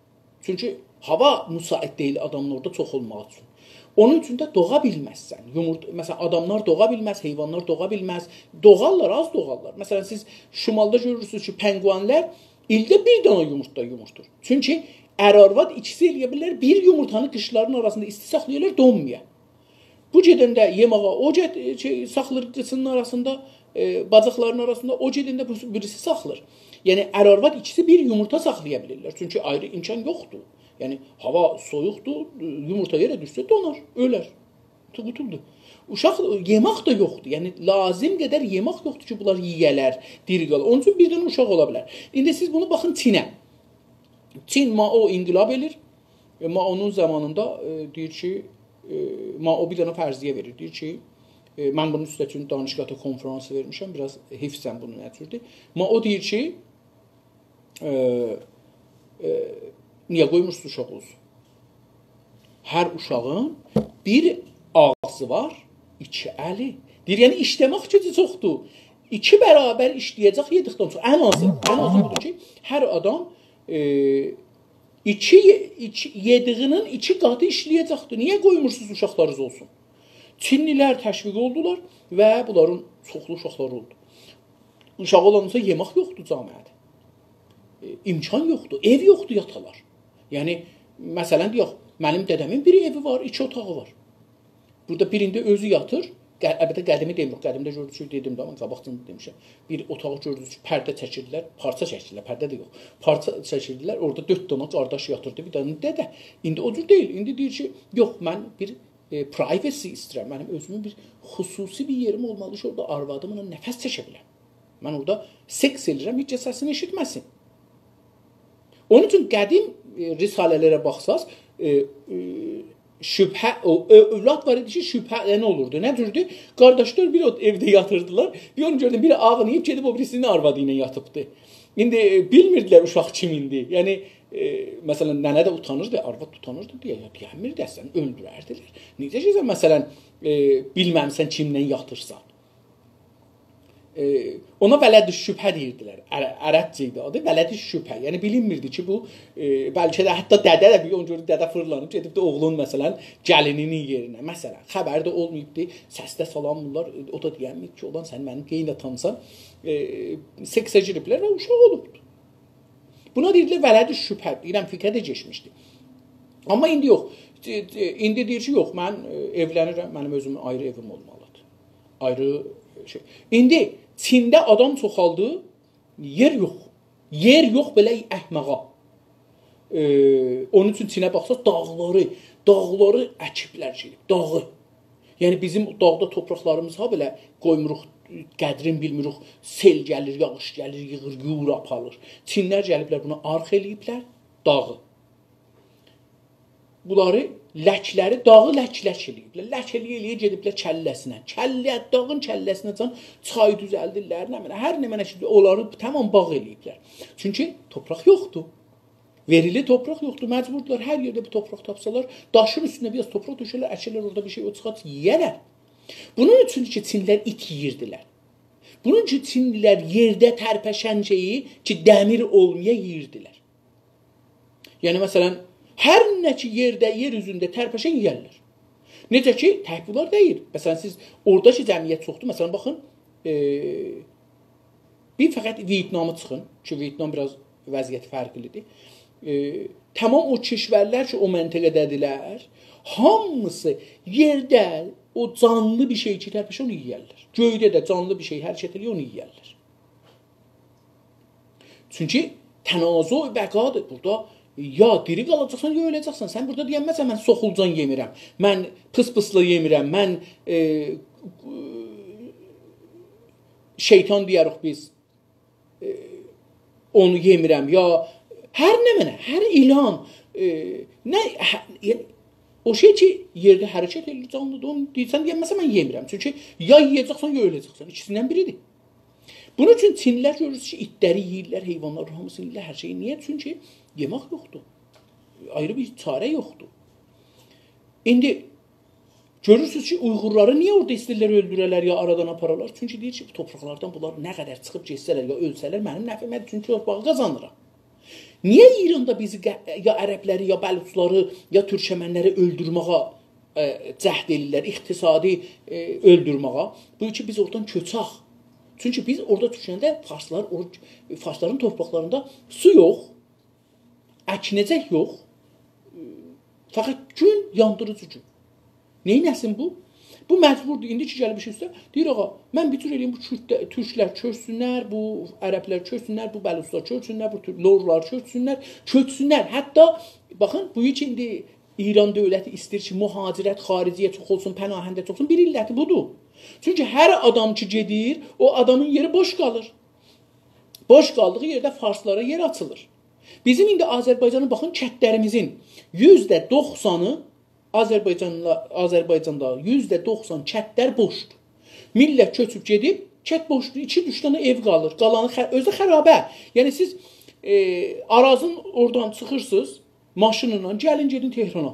چونکی هاوا مساعد دئییل آدامین اورادا چوخ اولماغی اوچون. اونون اوچون ده دوغا بیلمزسن. یومورت-، مثلا، آداملار دوغا بیلمز، حیوانلار دوغا بیلمز. دوغارلار، آز دوغارلار. مثلا، سیز شمالدا گؤرورسونوز کی، پنگوئنلر ایلده بیر دنه یومورتا یومورتور. چونکی ار-آرواد ایکیسی ائلیه بیلر بیر یومورتانی قیچلارین آراسیندا ایستی ساخلایالار، دونمایا. بو گئدنده یئماغا او گئت-، شئی، ساخلیر قیچینین آراسیندا، ائ، باجاقلارین آراسیندا، او گئدنده بو بیریسی ساخلیر. یعنی، ار-آرواد ایکیسی بیر یومورتا ساخلایا بیلیرلر. چونکی آیری امکان یوخدور. یعنی، هاوا سویوقدور، یومورتا یئره دوشسه دونار، اؤلر. قوتولدو. اوشاق، یئمک ده یوخدور. یعنی، لازیم قدر یئمک یوخدور کی، بونلار یئیه‌لر، دیری قالا. اونون اوچون بیر دنه اوشاق اولا بیلر. ایندی سیز بونو باخین چینه. چین مائو انقلاب ائله‌ییر. ائ، مائونون زامانیندا، ائ، دئییر کی، ائ، مائو بیر دنه فرضیه وئریر. دئییر کی، ائ، من بونون اوسته چون دانشگاهدا کنفرانس وئرمیشم، بیر آز حفظم بونون نه جوردور. مائو دئییر کی، ائ، ائ، نییه قویمورسونوز اوشاق اولسون؟ هر اوشاغین بیر آغزی وار، ایکی الی. دئییر، یعنی ایشله‌مک گوجو چوخدور. ایکی برابر ایشله‌یه‌جک یئدیکدن سونرا. ان آزی، ان آزی بودور کی، هر آدام، ائ، ایکی، ایکی، یئدیگینین ایکی قاتی ایشله‌یه‌جکدیر. نییه قویمورسونوز اوشاقلارینیز اولسون؟ چینلی‌لر تشویق اولدولار و بونلارین چوخلو اوشاقلاری اولدو. اوشاغی اولاندا یئمک یوخدور جامعه‌ده. ائ، امکان یوخدور، ائو یوخدور یاتالار. یعنی، مثلا، دئیک، منیم دده‌مین بیر ائوی وار، ایکی اوتاغی وار. بورادا بیرینده اؤزو یاتیر. ق-، البته، قدیمی دئمیریک، قدیمده گؤردوک کی، دئدیم ده، من قاباقجادان دئمیشم. بیر اوتاغی گؤردونوز کی، پرده چکیردیلر، پارچا چکیردیلر، پرده دئییل، پارچا چکیردیلر، اورادا دؤرد دنه قارداش یاتیردی، بیر دنه دده. ایندی او جور دئییل، ایندی دئییر کی، یوخ، من بیر، ائ، privacy ایسته‌ییرم، منیم اؤزومون بیر خصوصی بیر یئریم اولمالیدیر کی، اورادا آروادیملا نفس چکه بیلم. من اورادا سکس ائدیرم، هئچ کس سسینی ائشیتمه‌سین. اونون اوچون قدیم، ائ، رساله‌لره باخساز، ائ، ائ، شبهه، او، او، اولاد وار ایدی کی، شبهه‌لنه اولوردو. نه جوردور؟ قارداشلار بیر اوت-، ائوده یاتیردیلار. بیر اونو گؤردون، بیری آغلاییب گئدیب او بیریسینین آروادی ایله یاتیبدی. ایندی، ائ، بیلمیردیلر اوشاق کیمیندیر. یعنی، ائ، مثلا، ننه ده اوتانیردی، آرواد اوتانیردی دئیه، یا دئینمیردی، سنی اؤلدورردیلر. نئجه کی، سن، مثلا، ائ، بیلمه‌میسن کیمله یاتیرسان؟ ائ، اونا ولد شبهه دئییردیلر. عر-، عربجه ایدی آدی، ولد شبهه. یعنی بیلینمیردی کی، بو، ائ، بلکه ده حتی دده ده بیر اون گؤردو، دده فیرلانیب گئدیبدی اوغلون، مثلا، گلینینین یئرینه. مثلا، خبری ده اولماییبدی، سس ده سالانمیرلار، او دا دئینمیر کی، اولان سن منیم قئیناتامسان. ائ، سکسه گیریبلر و اوشاق اولوبدو. بونا دئییرلر ولد شبهه، دئییرم، فقهه ده کئچمیشدی. آمما ایندی یوخ. ائ، ائ، ایندی دئییر کی، یوخ، من، ائ، ائولنیرم، منیم اؤزومون آیری ائویم اولمالیدیر. آیری شئی. ایندی چینده آدام چوخالدی، یئر یوخ. یئر یوخ بئله احمقا. ائ، اونون اوچون چینه باخساز، داغلاری، داغلاری اکیبلر شئی، داغی. یعنی بیزیم داغدا تورپاقلاریمیز ها بئله قویموروق، قدرین بیلمیریک، سئل گلیر، یاغیش گلیر، ییغیر، یویور، آپاریر. چینلر گلیبلر بونا آرخ ائله‌ییبلر، داغی. بونلاری لکلری، داغی لک-لک ائله‌ییبلر. لک ائله‌یه-ائله‌یه گئدیبلر کلله‌سینه. کلله، داغین کلله‌سینه چان چای دوزلدیرلر، نمنه، هر نمنه کی، اونلاری تمام باغ ائله‌ییبلر. چونکی تورپاق یوخدور. وئریلی تورپاق یوخدور، مجبوردولار هر یئرده بیر تورپاق تاپسالار، داشین اوستونه بیر آز تورپاق تؤکرلر، اکرلر اورادا بیر شئی، او چیخار، یئیه‌لر. بونون اوچون کی، چینلر ایت یئییردیلر. بونون اوچون چینلی‌لر یئرده ترپشن شئیی کی، دمیر اولمایا یئییردیلر. یعنی، مثلا، هر نه کی یئرده، یئر اوزونده ترپشن یئیرلر. نئجه کی، تک بونلار دئییل. مثلا، سیز اورادا کی جمعیت چوخدور، مثلا، باخین، ائ، بیر فقط ویتنامی چیخین کی، ویتنام بیر آز وضعیتی فرقلیدیر. ائ، تمام او کشورلر کی، او منطقه‌ده‌دیرلر، هامیسی یئرده او جانلی بیر شئی کی، ترپشه اونو یئیرلر. گؤیده ده جانلی بیر شئی حرکت ائله‌ییر، اونو یئیرلر. چونکی تنازع بقادیر. بورادا یا دیری قالاجاقسان، یا اؤله‌جکسن. سن بورادا دئینمزسن، «من سوخولجان یئمیرم، من پیس-پیسلا یئمیرم، من، ائ، شیطان دئیه‌ریک بیز، ائ، اونو یئمیرم»، یا هر نمنه، هر ایلان، ائ، نه، هه، یعنی، او شئی کی، یئرده حرکت ائدیر، جانلیدیر، اونو دئییرسن، دئینمزسن، «من یئمیرم.» چونکی یا یئیه‌جکسن، یا اؤله‌جکسن. ایکیسیندن بیریدیر. بونون اوچون چینلی‌لر گؤرورسونوز کی، ایتلری یئییرلر، حیوانلارین هامیسینی یئییرلر، هر شئیی. نییه؟ چونکی یئمک یوخدور. آیری بیر چاره یوخدور. ایندی گؤرورسونوز کی، اویغورلاری نییه اورادا ایسته‌ییرلر اؤلدوره‌لر یا آرادان آپارالار؟ چونکی دئییر کی، بو تورپاقلاردان بونلار نه قدر چیخیب گئتسه‌لر یا اؤلسه‌لر، منیم نفعیمه‌دیر، چونکی تورپاغی قازانیرام. نییه ایراندا بیزی قه-، یا عربلری، یا بلوچلاری، یا تورکمنلری اؤلدورمه‌یه، ائ، جهد ائدیرلر، اقتصادی، ائ، اؤلدورمه‌یه؟ بو کی، بیز اورادان کؤچک. چونکی بیز اورادا دوشنده فارسلار، اور-، فارسلارین تورپاقلاریندا سو یوخ، اکینه‌جک یوخ، فقط گون، یاندیریجی گون. نئینه‌سین بو؟ بو مجبوردور. ایندی کی گلیب ایش اوسته، دئییر: «آغا، من بیر جور ائله‌ییم، بو کورد، تورکلر کؤچسونلر، بو عربلر کؤچسونلر، بو بلوچلار کؤچسونلر، بو تور-، لورلار کؤچسونلر، کؤچسونلر.» حتی، باخین، بو کی ایندی ایران دؤولتی ایسته‌ییر کی، مهاجرت، خارجیه چوخ اولسون، پناهنده چوخ اولسون، بیر علتی بودور. چونکی هر آدام کی گئدیر، او آدامین یئری بوش قالیر. بوش قالدیغی یئرده فارسلارا یئر آچیلیر. بیزیم ایندی آذربایجانین، باخین، کندلریمیزین یوزده دوخسانی، آذربایجانلا-، آذربایجاندا یوزده دوخسان کندلر بوشدور. میللت کؤچوب گئدیب، کند بوشدور، ایکی، اوچ دنه ائو قالیر. قالانی خ-، اؤزو ده خرابه. یعنی سیز، ائ، آرازین اورادان چیخیرسینیز ماشینلا، گلین گئدین تهرانا.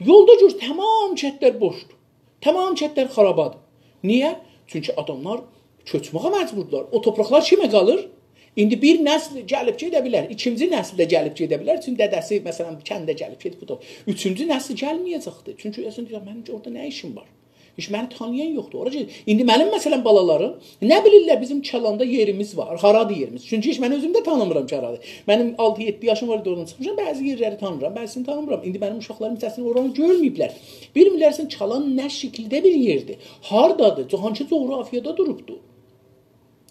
یولدا گؤر، تمام کندلر بوشدور. تمام کندلر خرابادیر. نییه؟ چونکی آداملار کؤچمه‌یه مجبوردولار. او تورپاقلار کیمه قالیر؟ ایندی بیر نسل گلیب گئده بیلر، ایکینجی نسل ده گلیب گئده بیلر. چونکی دده‌سی، مثلا، کنده گلیب گئدیب بو دا. اوچونجو نسل گلمه‌یه‌جکدیر. چونکی اصلا دئییر: «منیم اورادا نه ایشیم وار؟ هئچ منی تانییان یوخدور.» اورا گئدیر. ایندی منیم، مثلا، بالالاریم نه بیلیرلر بیزیم چالاندا یئریمیز وار، هارادا یئریمیز؟ چونکی هئچ من اؤزوم ده تانیمیرام کی، هارادیر. منیم آلتی-یئددی یاشیم وار ایدی، اورادان چیخمیشام، بعضی یئرلری تانیمیرام، بعضی‌سینی تانیمیرام. ایندی منیم اوشاقلاریم هیچ‌کسینی اورانی گؤرمه‌ییبلر. بیلمیرلر اصلا چالان نه شکیلده بیر یئردیر. هاردادیر، هانسی جغرافیادا دوروبدور.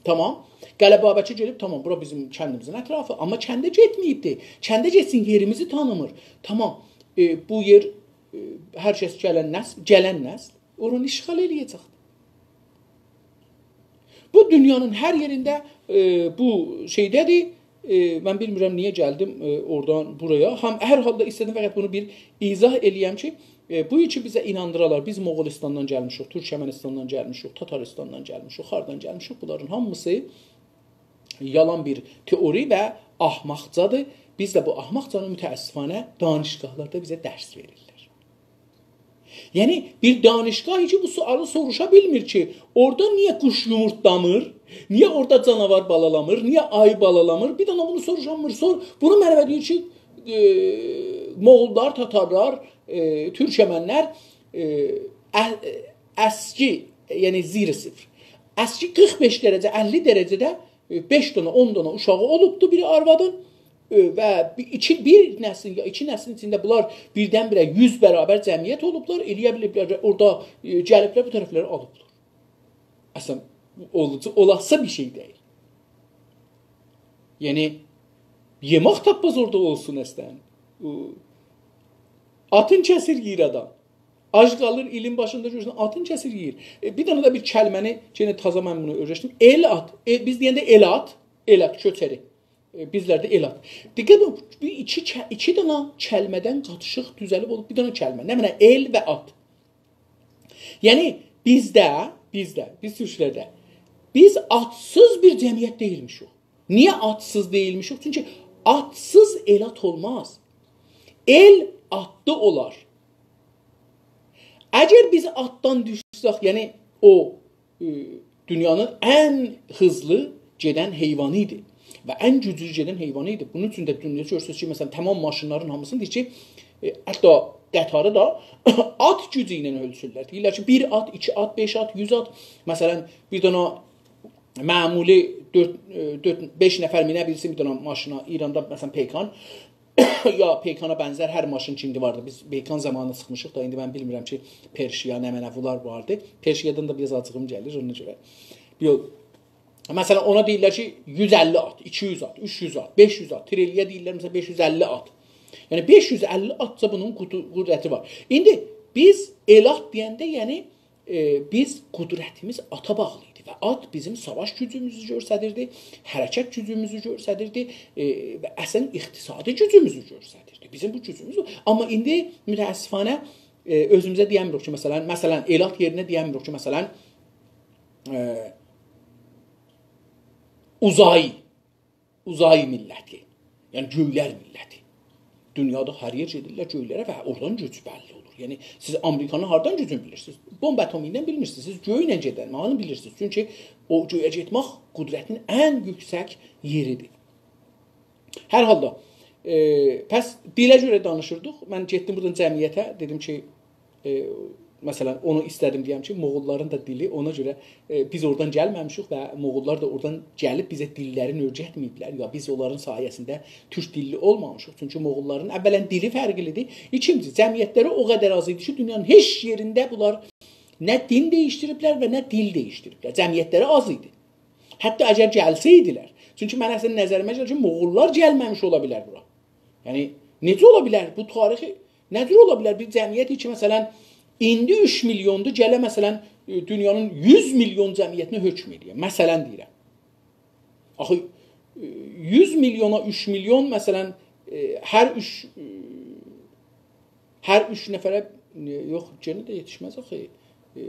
تامام. قلعه بابکه گئدیب، تامام، بورا بیزیم کندیمیزین اطرافی. آمما کنده گئتمه‌ییبدی. کنده گئتسین، یئریمیزی تانیمیر. تامام. ائ، بو یئر، ائ، هر کس، گلن نسل، گلن نسل اورانی اشغال ائله‌یه‌جکدیر. بو دونیانین هر یئرینده، ائ، بو شئیده‌دیر. ائ، من بیلمیرم نییه گلدیم، ائ، اورادان بورایا. هام، هر حالدا ایسته‌دیم فقط بونو بیر ایضاح ائله‌یم کی، ائ، بو کی بیزه ایناندیرالار، بیز موغولستاندان گلمیشیک، تورکمنستاندان گلمیشیک، تاتارستاندان گلمیشیک، هاردان گلمیشیک، بونلارین هامیسی یالان بیر تئوری و احمقجادیر. بیز ده بو احمقجانی متأسفانه دانشگاهلاردا بیزه درس وئریرلر. یعنی، بیر دانشگاه کی بو سؤالی سوروشا بیلمیر کی، اورادا نییه قوش یومورتلامیر، نییه اورادا جاناوار بالالامیر، نییه آیی بالالامیر، بیر دنه بونو سوروشانمیر. سور-، بونو مره دئییر کی، ائ، موغوللار، تاتارلار، ائ، تورکمنلر، ائ، ا-، اسکی، یعنی زیر صفر، اسکی قیرخ بئش درجه، اللی درجه‌ده، ائ، بئش دنه، اون دنه اوشاغی اولوبدو بیر آروادین، ائ، و بی-، ایکی، بیر نسلین یا ایکی نسلین ایچینده بونلار بیردن-بیره یوز برابر جمعیت اولوبلار، ائله‌یه بیلیبلر، اورادا، ائ، گلیبلر، بو طرفلری آلیبلار. اصلا، اولاجا-، اولاسی بیر شئی دئییل. یعنی، یئمک تاپماز اورادا اولسون اصلا. او، آتین کسیر یئییر آدام. آج قالیر، ایلین باشیندا گؤرورسن، آتین کسیر یئییر. ائ، بیر دنه ده بیر کلمه‌نی، یئنه تازا من بونو اؤیرشدیم. ائل آت. ائ، بیز دئینده ائل آت، ائل آت، کؤچری. ائ، بیزلرده ائل آت. دقت ائدین، بیر ایکی ک-، ایکی دنه کلمه‌دن قاتیشیق دوزلیب اولوب بیر دنه کلمه. نمنه؟ ائل و آت. یعنی، بیزده، بیزده، بیز تورکلرده، بیز آتسیز بیر جمعیت دئییلمیشیک. نییه آتسیز دئییلمیشیک؟ چونکی آتسیز ائل آت اولماز. ائل آتلی اولار. اگر بیز آتدان دوشسک، یعنی او، ائ، دونیانین ان هیزلی گئدن حیوانی ایدی و ان گوجلو گئدن حیوانی ایدی. بونون اوچون ده دونیادا گؤرورسونوز کی، مثلا، تمام ماشینلارین هامیسینی دئییر کی، ائ، حتی قطاری دا آت گوجو ایله اؤلچورلر. دئییرلر کی، بیر آت، ایکی آت، بئش آت، یوز آت. مثلا، بیر دنه معمولی دؤرد، ائ، دؤرد، بئش نفر مینه بیلسین بیر دنه ماشینا، ایراندا، مثلا، پیکان، یا پیکانا بنزر هر ماشین کی ایندی واردی. بیز پیکان زامانی چیخمیشیق دا، ایندی من بیلمیرم کی، پرشیا، نمنه، بونلار واردی. پرشیادان دا بیر آز آجیغیم گلیر، اونا گؤره. یوخ. مثلا، اونا دئییرلر کی، یوز اللی آت، ایکی یوز آت، اوچ یوز آت، بئش یوز آت. تریلی‌یه دئییرلر، مثلا، بئش یوز اللی آت. یعنی، بئش یوز اللی آتجا بونون قدر-، قدرتی وار. ایندی بیز ائل آت دئینده، یعنی، ائ، بیز قدرتیمیز آتا باغلی ایدی و آت بیزیم ساواش گوجوموزو گؤستریردی، حرکت گوجوموزو گؤستریردی، ائ، و اصلا اقتصادی گوجوموزو گؤستریردی. بیزیم بو گوجوموز وار. آمما ایندی متأسفانه، ائ، اؤزوموزه دئیه‌میریک کی، مثلا، مثلا، ائل آت یئرینه دئیه‌میریک کی، مثلا، ائ، اوزای، اوزای میللتی، یعنی گؤیلر میللتی. دونیادا هر یئر گئدیرلر گؤیلره و اورادان گوج بللی اولور. یعنی، سیز آمریکانین هاردان گوجونو بیلیرسینیز؟ بومب اتمیندن بیلمیرسینیز. سیز گؤیله گئدن مالینی بیلیرسینیز. چونکی او گؤیه گئتمک قدرتین ان یوکسک یئریدیر. هر حالدا، ائ، پس دیله گؤره دانیشیردیق. من گئتدیم بورادان جمعیته، دئدیم کی، ائ، مثلا، اونو ایسته‌دیم دئیم کی، موغوللارین دا دیلی، اونا گؤره، ائ، بیز اورادان گلمه‌میشیک و موغوللار دا اورادان گلیب بیزه دیللرینی اؤیرتمه‌ییبلر. یا بیز اونلارین سایه‌سینده تورک دیللی اولمامیشیق. چونکی موغوللارین اولا دیلی فرقلیدیر. ایکینجی، جمعیتلری او قدر آز ایدی کی، دونیانین هئچ یئرینده بونلار نه دین دییشدیریبلر و نه دیل دییشدیریبلر. جمعیتلری آز ایدی. حتی اگر گلسه‌یدیلر. چونکی من اصلا نظریمه گلیر کی، موغوللار گلمه‌میش اولا بیلر بورا. یعنی، نئجه اولا بیلر؟ بو تاریخی نه جور اولا بیلر؟ بیر جمعیت کی، مثلا، ایندی اوچ میلیوندور، گله، مثلا، ائ، دونیانین یوز میلیون جمعیتینه حکم ائله‌یه. مثلا دئییرم. آخی، ائ، یوز میلیونا اوچ میلیون، مثلا، ائ، هر اوچ، ائ، هر اوچ نفره، ائ، یوخ، یئنه ده یئتیشمز آخی. ائ،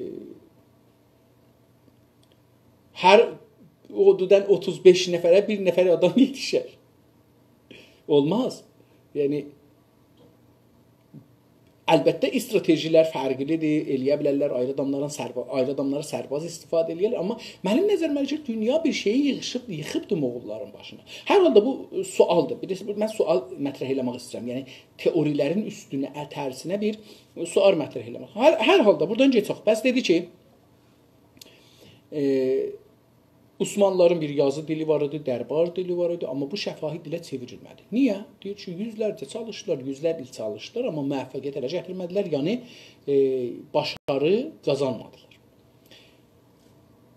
هر حدوداً اوتوز بئش نفره بیر نفر آدام یئتیشر. اولماز. یعنی، البته، استراتژی‌لر فرقلیدیر، ائله‌یه بیلرلر، آیری آداملارین سربا-، آیری آداملاری سرباز استفاده ائله‌یرلر، آمما منیم نظریمه گؤره دونیا بیر شئیی ییغیشیب، ییخیبدیر موغوللارین باشینا. هر حالدا بو، ائ، سؤالدیر. بیر ده من سؤال مطرح ائله‌مک ایسته‌ییرم. یعنی، تئوری‌لرین اوستونه، ا، ترسینه بیر سؤال مطرح ائله‌مک. هر، هر حالدا بورادان کئچک. پس دئدی کی، ائ، عثمانلی‌لارین بیر یازی دیلی وار ایدی، دربار دیلی وار ایدی، آمما بو شفاهی دیله چئوریلمه‌دی. نییه؟ دئییر کی، یوزلرجه چالیشدیلار، یوزلر ایل چالیشدیلار، آمما موفقیت اله گتیرمه‌دیلر، یعنی، ائ، باشاری قازانمادیلار.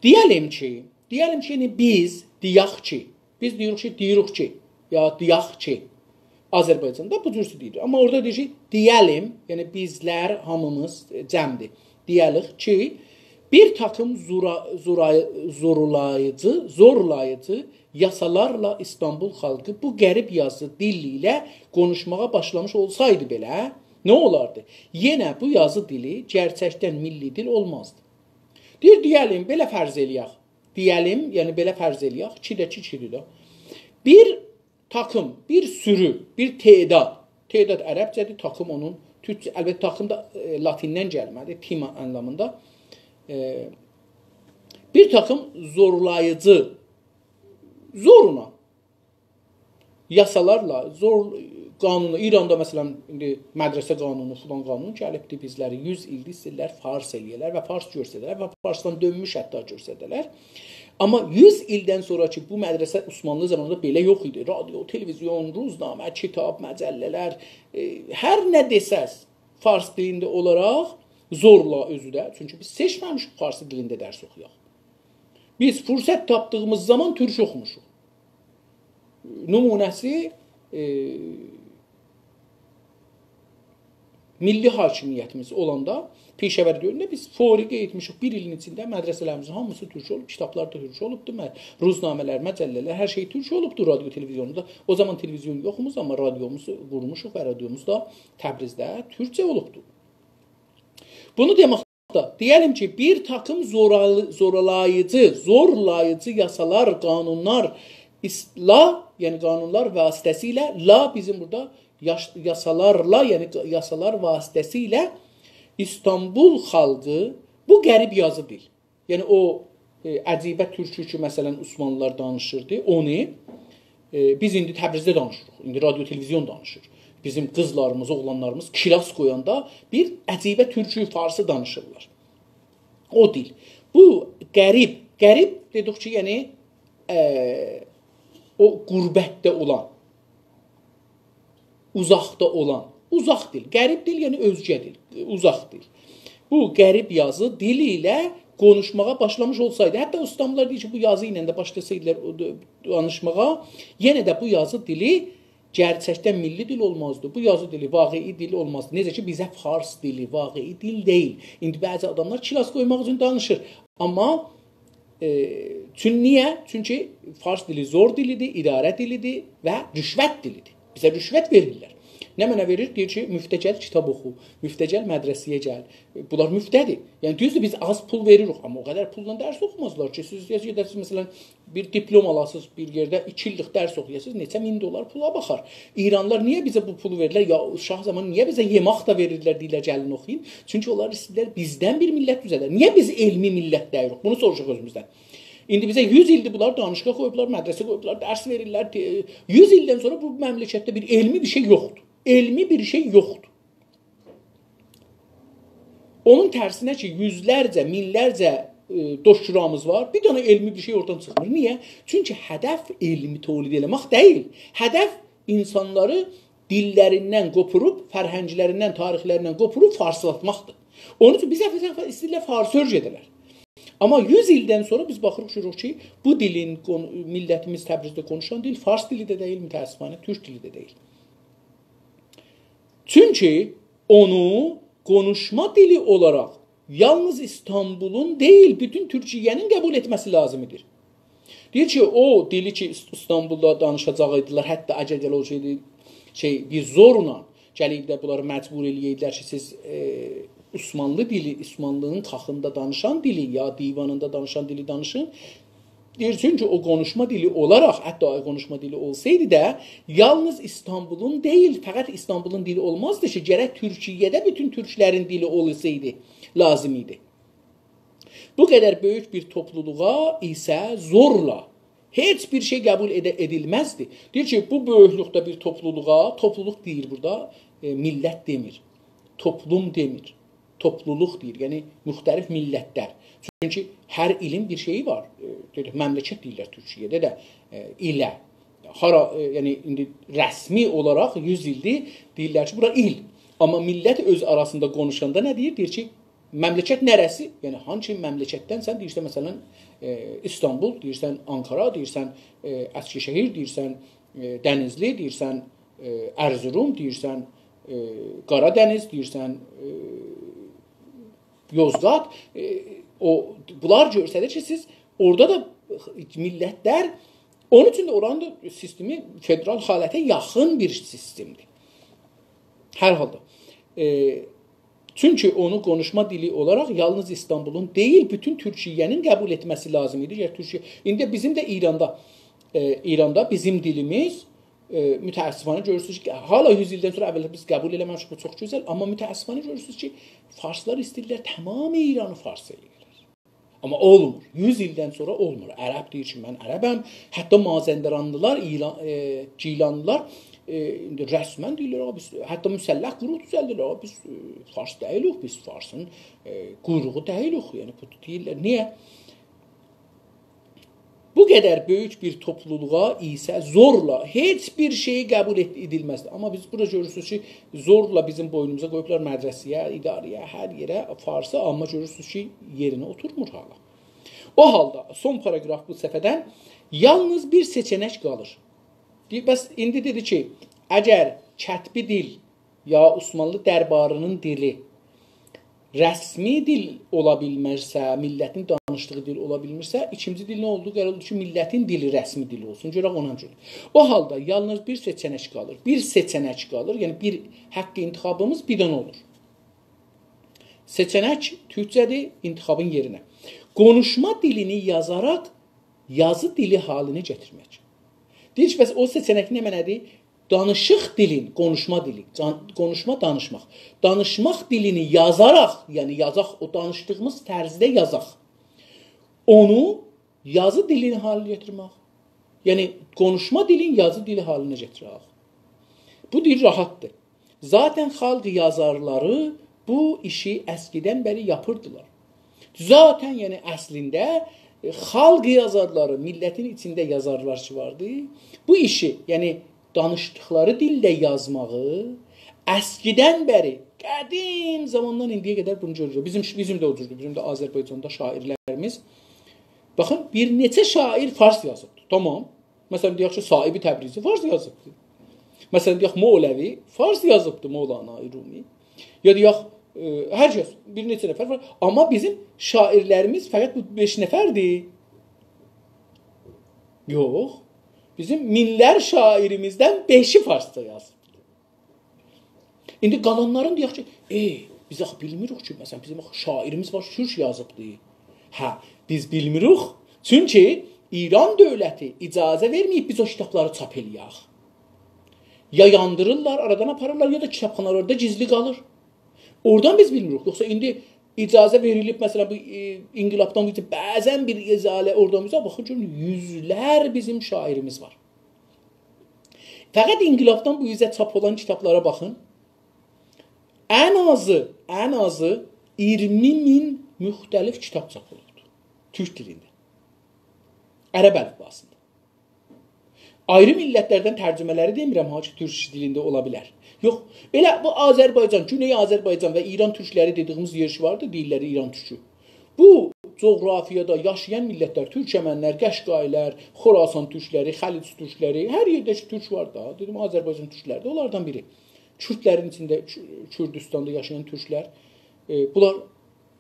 دئیه‌لیم کی، دئیه‌لیم کی، یعنی بیز دئیک کی، بیز دئییریک کی، دئییریک کی، یا دئیک کی، آذربایجاندا بو جور دئییلیر. آمما اورادا دئییر کی، دئیه‌لیم، یعنی بیزلر هامیمیز، ائ، جمعدیر. دئیه‌لیک کی، بیر تاکیم زورا-، زورای-، زورلاییجی، زورلاییجی یاسالارلا ایستانبول خالقی بو غریب یازی دیلی ایله قونوشماغا باشلامیش اولسایدی بئله، نه اولاردی؟ یئنه بو یازی دیلی گئرچکدن میللی دیل اولمازدی. دئییر، دئیه‌لیم، بئله فرض ائله‌یک. دئیه‌لیم، یعنی بئله فرض ائله‌یک، ایکی ده ایکی، ایکی‌دیر ده. بیر تاکیم، بیر سورو، بیر تعداد. تعداد عربجه‌دیر، تاکیم اونون تورکجه، البته تاکیم دا، ائ، لاتیندن گلمه‌دی، تیما آنلامیندا. ائ، بیر تاکیم زورلاییجی، زورلا یاسالارلا، زور قانونو، ایراندا، مثلا، ایندی مدرسه قانونو، فلان قانون گلیبدی، بیزلری یوز ایلدیر ایسته‌ییرلر فارس ائله‌یه‌لر و فارس گؤرسده‌لر و فارسدان دؤنموش حتی گؤرسده‌لر. آمما یوز ایلدن سونرا کی، بو مدرسه عثمانلی زامانیندا بئله یوخ ایدی. رادیو، تلویزیون، روزنامه، کیتاب، مجله‌لر، ائ، هر نه دئسز، فارس دیلینده اولاراق زورلا اؤزو ده، چونکی بیز سئچمه‌میشیک فارس دیلینده درس اوخویاق. بیز فرصت تاپدیغیمیز زامان تورک اوخوموشوق. نمونه‌سی، ائ، میللی حاکمیتیمیز اولاندا، پیشه‌وری دؤورونده بیز فوری قئییتمیشیک. بیر ایلین ایچینده مدرسه‌لریمیزین هامیسی تورک اولوب، کیتابلار دا تورک اولوبدور، مه-، روزنامه‌لر، مجله‌لر، هر شئی تورک اولوبدور، رادیو، تلویزیوندا. او زامان تلویزیون یوخ ایمیش، آمما رادیوموزو قورموشوق و رادیوموز دا تبریزده تورکجه اولوبدور. بونو دئمک دا، دئیه‌لیم کی، بیر تاکیم زورالی-، زورالاییجی، زورلاییجی یاسالار، قانونلار ایس-، لا، یعنی قانونلار واسطه‌سیله، لا بیزیم بورادا یاش-، یاسالارلا، یعنی ق-، یاسالار واسطه‌سیله ایستانبول خالقی بو غریب یازی دیل، یعنی او، ائ، عجیبه تورکو کی، مثلا، عثمانلی‌لار دانیشیردی، اونو، ائ، بیز ایندی تبریزده دانیشیریق. ایندی رادیو، تلویزیون دانیشیر. بیزیم قیزلاریمیز، اوغلانلاریمیز کلاس قویاندا بیر عجیبه تورکو، فارسی دانیشیرلار. او دیل. بو غریب، غریب دئدیک کی، یعنی، ائ، او غربتده اولان، اوزاقدا اولان، اوزاق دیل، غریب دیل، یعنی اؤزگه دیل، اوزاق دیل. بو غریب یازی دیلی ایله قونوشماغا باشلامیش اولسایدی، حتی عثمانلی‌لار دئییر کی، بو یازی ایله ده باشلاسایدیلار او د-، دانیشماغا، یئنه ده بو یازی دیلی گئرچکدن میللی دیل اولمازدی. بو یازی دیلی واقعی دیل اولمازدی. نئجه کی، بیزه فارس دیلی واقعی دیل دئییل. ایندی بعضی آداملار کلاس قویماق اوچون دانیشیر. آمما، ائ، چون-، نییه؟ چونکی فارس دیلی زور دیلیدیر، اداره دیلیدیر و رشوت دیلیدیر. بیزه رشوت وئریرلر. نمنه وئریر؟ دئییر کی، مفته گل، کیتاب اوخو. مفته گل، مدرسه‌یه گل. بونلار مفته‌دیر. یعنی، دوزدور، بیز آز پول وئریریک، آمما او قدر پوللا درس اوخومازلار کی، سیز گئده‌سینیز، مثلا، بیر دیپلم آلاسینیز، بیر یئرده ایکی ایللیک درس اوخویاسینیز، نئچه مین دلار پولا باخار. ایرانلیلار نییه بیزه بو پولو وئریرلر؟ یا شاه زامانی نییه بیزه یئماق دا وئریرلر، دئییرلر، «گلین اوخویون»؟ چونکی اونلار ایسته‌ییرلر بیزدن بیر میللت دوزلدر. نییه بیز علمی میللت دئییلیک؟ بونو سوروشاق اؤزوموزدن. ایندی بیزه یوز ایلدیر بونلار دانشگاه قویوبلار، مدرسه قویوبلار، درس وئریرلر. ائ، یوز ایلدن سونرا بو مملکتده بیر علمی بیر شئی یوخدور. علمی بیر شئی یوخدور. اونون ترسینه کی، یوزلرجه، مینلرجه، ائ، دکترامیز وار، بیر دنه علمی بیر شئی اورادان چیخمیر. نییه؟ چونکی هدف علمی تولید ائله‌مک دئییل. هدف اینسانلاری دیللریندن قوپاریب، فرهنگلریندن، تاریخلریندن قوپاریب فارسلاتماقدیر. اونون اوچون بیز هدف ایسته‌ییرلر فارسی اؤیره‌ده‌لر. آمما یوز ایلدن سونرا بیز باخیریق، گؤروروک کی، بو دیلین قون-، میللتیمیز تبریزده قونوشان دیل فارس دیلی ده دئییل، متأسفانه تورک دیلی ده دئییل. چونکی اونو قونوشما دیلی اولاراق یالنیز ایستانبولون دئییل، بوتون تورکیه‌نین قبول ائتمه‌سی لازیم ایدی. دئییر کی، او دیلی کی، ایس-، ایستانبولدا دانیشاجاق ایدیلر، حتی اگر گل اولسایدی، شئی، بیر زورلا گلیب ده بونلاری مجبور ائله‌یه‌یدیلر کی، سیز، ائ، عثمانلی دیلی، عثمانلی‌نین کاخیندا دانیشان دیلی، یا دیوانیندا دانیشان دیلی دانیشین. دئییر، چونکی او قونوشما دیلی اولاراق، حتی او قونوشما دیلی اولسایدی دا، یالنیز ایستانبولون دئییل، فقط ایستانبولون دیلی اولمازدی کی، گرک تورکیه‌ده بوتون تورکلرین دیلی اولسایدی، لازیم ایدی. بو قدر بؤیوک بیر توپلولوغا ایسه زورلا هئچ بیر شئی قبول ائده-، ائدیلمزدی. دئییر کی، بو بؤیوکلوکده بیر توپلولوغا، توپلولوق دئییر بورادا، ائ، میللت دئمیر، توپلوم دئمیر، توپلولوق دئییر، یعنی مختلف میللتلر. چونکی هر ایلین بیر شئیی وار. ائ، دئییر، مملکت دئییرلر تورکیه‌ده ده، ائ، ایله. هارا، ائ، یعنی ایندی رسمی اولاراق یوز ایلدیر دئییرلر کی، بورا ایل. آمما میللت اؤز آراسیندا قونوشاندا نه دئییر؟ دئییر کی، مملکت نره‌سی؟ یعنی، هانسی مملکتدنسن، دئییرسن، مثلا، ائ، ایستانبول، دئییرسن، آنکارا، دئییرسن، ائ، اسکیشهیر، دئییرسن، ائ، دنیزلی، دئییرسن، ائ، ارزروم، دئییرسن، ائ، قارادنیز، دئییرسن، ائ، یوزقات، ائ، او، بونلار گؤستریر کی، سیز اورادا دا میللتلر، اونون اوچون ده اورانین دا سیستمی فدرال حالته یاخین بیر سیستمدیر. هر حالدا. ائ، چونکی اونو قونوشما دیلی اولاراق یالنیز ایستانبولون دئییل، بوتون تورکیه‌نین قبول ائتمه‌سی لازیم ایدی. اگر تورکیه، ایندی بیزیم ده ایراندا، ائ، ایراندا بیزیم دیلیمیز، ائ، متأسفانه گؤرورسونوز کی، هالا یوز ایلدن سونرا، اوّلده بیز قبول ائله‌مه‌میشیک، بو چوخ گؤزل، آمما متأسفانه گؤرورسونوز کی، فارسلار ایسته‌ییرلر تمام ایرانی فارس ائله‌یه‌لر. آمما اولمور. یوز ایلدن سونرا اولمور. عرب دئییر کی، «من عربم.» حتی مازندرانلیلار، ایران، ائ، گیلانلیلار، ائ، ایندی رسما دئییرلر، «آغا، بیز»، حتی مسلح گروه دوزلدیرلر، «آغا، بیز، ائ، فارس دئییلیک، بیز فارسین، ائ، قویروغو دئییلیک.» یعنی، بو دئییرلر. نییه؟ بو قدر بؤیوک بیر توپلولوغا ایسه زورلا هئچ بیر شئی قبول ائت-، ائدیلمزدی. آمما بیز بورادا گؤرورسونوز کی، زورلا بیزیم بوینوموزا قویوبلار مدرسه‌یه، اداره‌یه، هر یئره فارسی، آمما گؤرورسونوز کی، یئرینه اوتورمور هالا. او حالدا سون پاراگراف بو صفحه‌دن یالنیز بیر سئچه‌نک قالیر. دئییر، بس ایندی دئدی کی، اگر کتبی دیل یا عثمانلی درباری‌نین دیلی رسمی دیل اولا بیلمیرسه، میللتین دانیشدیغی دیل اولا بیلمیرسه، ایکینجی دیل نه اولدو؟ قرار اولدو کی، میللتین دیلی رسمی دیل اولسون. گؤرک اونا گؤره. او حالدا یالنیز بیر سئچه‌نک قالیر. بیر سئچه‌نک قالیر، یعنی بیر حق انتخابیمیز بیر دنه اولور. سئچه‌نک تورکجه‌دیر، انتخابین یئرینه. قونوشما دیلینی یازاراق یازی دیلی حالینه گتیرمک. دئییر کی، بس او سئچه‌نک نمنه‌دیر؟ دانیشیق دیلین، قونوشما دیلی، جان-، قونوشما، دانیشماق. دانیشماق دیلینی یازاراق، یعنی یازاق، او دانیشدیغیمیز طرزده یازاق. اونو یازی دیلین حالینه گتیرمک. یعنی قونوشما دیلین یازی دیلی حالینه گتیرک. بو دیل راحتدیر. ذاتاً خالق یازارلاری بو ایشی اسکیدن بری یاپیردیلار. ذاتاً، یعنی اصلینده، ائ، خالق یازارلاری، میللتین ایچینده یازارلار کی واردی، بو ایشی، یعنی دانیشدیقلاری دیلده یازماغی اسکیدن بری، قدیم زاماندان ایندییه قدر بونو گؤروروک. بیزیم، بیزیم ده او جوردور. بیزیم ده آذربایجاندا شاعیرلریمیز، باخین، بیر نئچه شاعیر فارس یازیبدی. تامام. مثلا، دئیک کی، صاحب تبریزی فارس یازیبدی. مثلا، دئیک، مولوی فارس یازیبدی، مولانا رومی. یا دئیک، ائ، هر کس، بیر نئچه نفر وار. آمما بیزیم شاعیرلریمیز فقط بو بئش نفردیر؟ یوخ. بیزیم مینلر شاعیریمیزدن بئشی فارسجا یازیبدی. ایندی قالانلارین دئیک کی، ائ، بیز آخی بیلمیریک کی، مثلا، بیزیم آخی شاعیریمیز وار، تورک یازیبدی. هه، بیز بیلمیریک. چونکی ایران دؤولتی اجازه وئرمه‌ییب بیز او کیتابلاری چاپ ائله‌یک. یا یاندیریرلار، آرادان آپاریرلار، یا دا کیتابخانالاردا گیزلی قالیر. اورادان بیز بیلمیریک. یوخسا ایندی اجازه وئریلیب، مثلا، بو، ائ، انقلابدان بو بعضا بیر ازاله اورادان بیزه باخین کی، یوزلر بیزیم شاعیریمیز وار. فقط انقلابدان بو اوزه چاپ اولان کیتابلارا باخین. ان آزی، ان آزی اییرمی مین مختلف کیتاب چاپ اولوبدور. تورک دیلینده. عرب الیفباسیندا. آیری میللتلردن ترجمه‌لری دئمیرم ها کی، تورک دیلینده اولا بیلر. یوخ، ائله بو آذربایجان، گونئی آذربایجان و ایران تورکلری دئدیییمیز یئر کی واردی، دئییرلر ایران تورکو. بو جغرافیادا یاشایان میللتلر، تورکمنلر، قشقایی‌لر، خراسان تورکلری، خلیج تورکلری، هر یئرده کی تورک وار دا، دئدیم آذربایجان تورکلری ده اونلاردان بیری. کوردلرین ایچینده، کو-، کوردوستاندا یاشایان تورکلر، ائ، بونلار،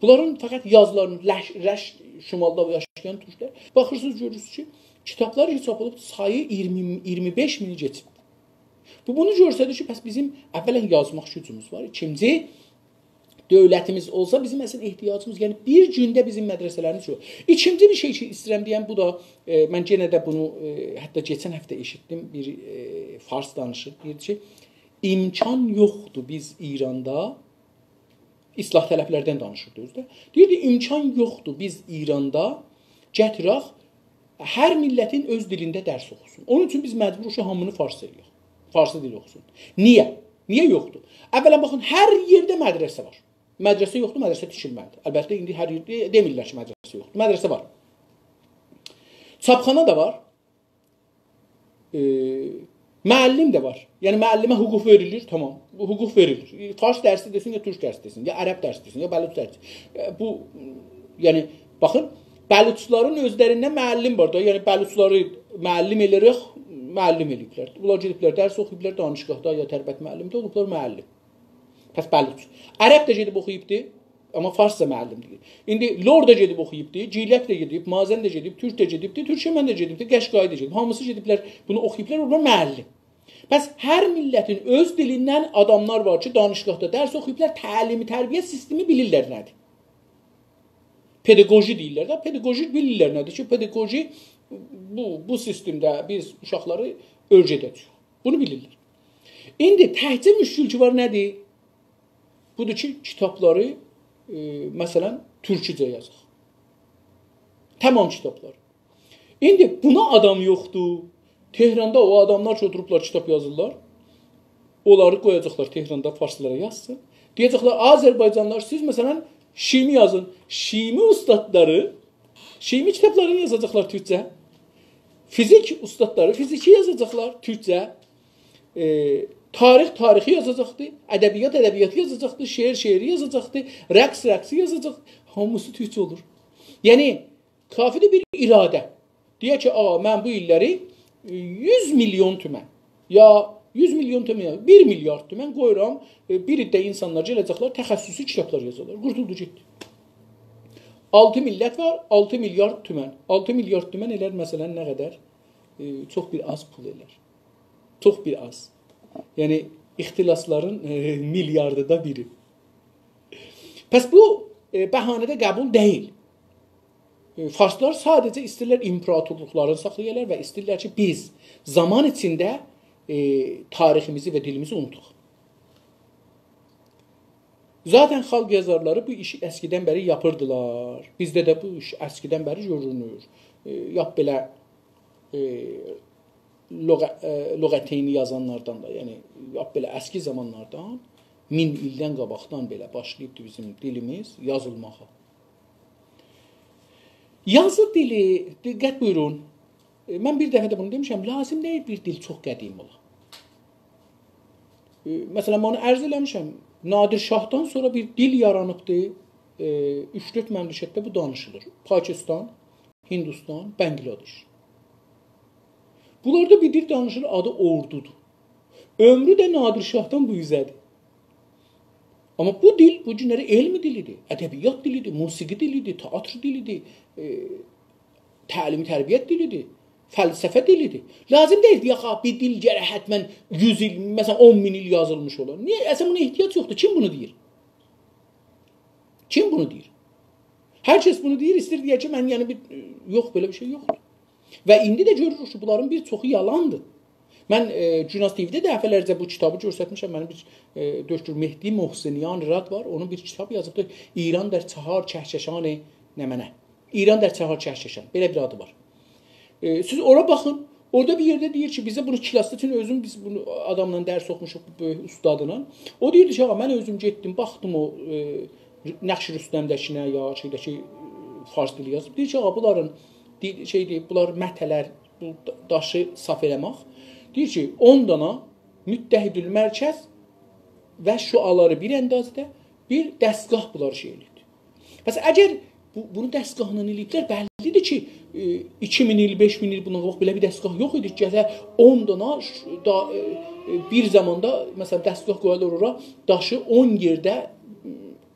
بونلارین فقط یازیلارینی، رش-، رش-، شمالدا یاشایان تورکلر. باخیرسینیز، گؤرورسونوز کی، کیتابلار کی چاپ اولوب، سایی اییرمی، اییرمی بئش مینی کئچیب. بو، بونو گؤستریر کی، پس بیزیم اولا یازماق گوجوموز وار. ایکینجی، دؤولتیمیز اولسا، بیزیم اصلینده احتیاجیمیز، یعنی بیر گونده بیزیم مدرسه‌لریمیز یوخ. ایکینجی بیر شئی کی ایسته‌ییرم دئیم، بو دا، ائ، من یئنه ده بونو، ائ، حتی کئچن هفته ائشیتدیم، بیر، ائ، فارس دانیشیر، دئییر کی، امکان یوخدور بیز ایراندا، اصلاح‌طلب‌لردن دانیشیردی اؤزو ده. دئییردی، امکان یوخدور بیز ایراندا گتیرک، هر میللتین اؤز دیلینده درس اوخوسون. اونون اوچون بیز مجبوروق کی، هامینی فارس ائله‌یک. فارسی دیل اوخوسون. نییه؟ نییه یوخدور؟ اولا باخین، هر یئرده مدرسه وار. مدرسه یوخدور، مدرسه تیکیلمه‌لیدیر. البته، ایندی هر یئرده دئمیرلر کی، مدرسه یوخدور. مدرسه وار. چاپخانا دا وار. ائ، معلم ده وار. یعنی، معلمه حقوق وئریلیر، تامام. بو حقوق وئریلیر. فارس درسی دئسین، یا تورک درسی دئسین، یا عرب درسی دئسین، یا بلوچ درسی. ائ، بو، یعنی، باخین، بلوچلارین اؤزلرینده معلم وار دا. یعنی، بلوچلاری معلم ائله‌یه‌رک معلم ائله‌ییبلر. بونلار گئدیبلر، درس اوخویوبلار دانشگاهدا، یا تربیت معلمده اولوبلار معلم. پس بلوچ. عرب ده گئدیب اوخویوبدو، آمما فارسجا معلمدیر. ایندی لر ده گئدیب اوخویوبدو، گیلک ده گئدیب، مازن ده گئدیب، تورک ده گئدیبدی، تورکمن ده گئدیبدی، قشقایی دا گئدیب. هامیسی گئدیبلر، بونو اوخویوبلار، اولوبلار معلم. پس هر میللتین اؤز دیلیندن آداملار وار کی، دانشگاهدا درس اوخویوبلار، تعلیم تربیت سیستمی بیلیرلر نه‌دیر. پداگوژی دئییرلر ده، پداگوژی بیلیرلر نه‌دیر کی، پداگوژی بو، بو سیستمده بیز اوشاقلاری اؤیره‌ده‌جه‌ییک. بونو بیلیرلر. ایندی تکجه مشکل کی وار نه‌دیر؟ بودور کی، کیتابلاری، ائ، مثلا، تورکوجه یازاق. تامام کیتابلار. ایندی بونا آدام یوخدور. تهراندا او آداملار کی، اوتوروبلار، کیتاب یازیرلار. اونلاری قویاجاقلار تهراندا، فارسلارا یازسین. دئیه‌جکلر، آذربایجانلیلار، سیز، مثلا، شیمی یازین. شیمی اوستادلاری، شیمی کیتابلارینی یازاجاقلار تورکجه. فیزیک اوستادلاری فیزیکی یازاجاقلار تورکجه. ائ، تاریخ تاریخی یازاجاقدی، ادبیات ادبیاتی یازاجاقدی، شعر شعری یازاجاقدی، رقص رقصی یازاجاق. هامیسی تورکجه اولور. یعنی، کافیدیر بیر اراده. دئیک کی، «آ، من بو ایللری، ائ، یوز میلیون تومن، یا یوز میلیون تومن، یا بیر میلیارد تومن قویورام، ائ، بیر عده اینسانلار گله‌جکلر، تخصصی کیتابلار یازارلار.» قورتولدو گئتدی. آلتی میللت وار، آلتی میلیارد تومن. آلتی میلیارد تومن ائلر، مثلا، نه قدر؟ ائ، چوخ بیر آز پول ائلر. چوخ بیر آز. یعنی، اختلاسلارین، ائ، میلیاردی دا بیری. پس بو، ائ، بهانه ده قبول دئییل. ائ، فارسلار ساده‌جه ایسته‌ییرلر ایمپراتورلوقلارینی ساخلایالار و ایسته‌ییرلر کی، بیز زامان ایچینده، ائ، تاریخیمیزی و دیلیمیزی اونوداق. ذاتا خالق یازارلاری بو ایشی اسکیدن بری یاپیردیلار. بیزده ده بو ایش اسکیدن بری گؤرونور. ائ، لاپ بئله، ائ، لغ-، ائ، لغتینی یازانلاردان دا، یعنی لاپ بئله اسکی زامانلاردان، مین ایلدن قاباقدان بئله باشلاییبدی بیزیم دیلیمیز یازیلماغا. یازی دیلی، دقت بویورون، ائ، من بیر دفعه ده بونو دئمیشم، لازیم دئییل بیر دیل چوخ قدیم اولا. ائ، مثلا، من اونو عرض ائله‌میشم، نادر شاهدان سونرا بیر دیل یارانیبدی، ائ، اوچ-دؤرد مملکتده بو دانیشیلیر. پاکستان، هندوستان، بنگلادش. بونلاردا بیر دیل دانیشیلیر، آدی اوردودور. عؤمرو ده نادر شاهدان بو اوزه‌دیر. آمما بو دیل بو گونلری علم دیلیدیر، ادبیات دیلیدیر، موسیقی دیلیدیر، تئاتر دیلیدیر، ائ، تعلیم تربیت دیلیدیر. فلسفه دیلیدیر. لازیم دئییل، یوخ، بیر دیل گرک حتماً یوز ایل، مثلاً، اون مین ایل یازیلمیش اولا. نییه؟ اصلاً بونا احتیاج یوخدور. کیم بونو دئییر؟ کیم بونو دئییر؟ هر کس بونو دئییر، ایسته‌ییر دئیه کی، من، یعنی، بیر، یوخ، بئله بیر شئی یوخدور. و ایندی ده گؤروروک کی، بونلارین بیر چوخو یالاندیر. من، ائ، گوناز تی‌وی‌ده دفعه‌لرجه بو کیتابی گؤسترمیشم. منیم بیر، ائ، دکتر مهدی محسنیان راد وار، اونون بیر کیتاب یازیبدیر. «ایران در چهار کهکشان نمنه.» «ایران در چهار کهکشان»، بئله بیر آدی وار. ائ، سیز اورا باخین، اورادا بیر یئرده دئییر کی، بیزه بونو کلاسدا، چونکی اؤزوم بیز بونو آداملا درس اوخوموشوق، بو بؤیوک اوستادلا. او دئییردی کی، آغا، من اؤزوم گئتدیم، باخدیم او، ائ، نقش رستم‌ده‌کینه یا شئیده کی، ائ، فارس دیلی یازیب. دئییر کی، آغا، بونلارین، دئییر، شئیدیر، بونلار مته‌لر، بو دا-، داشی صاف ائله‌مک. دئییر کی، اون دانا متحدالمرکز و شعاعلاری بیر اندازه‌ده بیر دستگاه بونلاری شئی ائله‌ییر. پس اگر بو، بونو دستگاهلا ائله‌ییبلر، بللیدیر کی، ائ، ایکی مین ایل، بئش مین ایل بوندان قاباق بئله بیر دستگاه یوخ ایدی کی، گله اون دانا ش-، دا، ائ، ائ، بیر زاماندا، مثلاً، دستگاه قویالار اورا، داشی اون یئرده،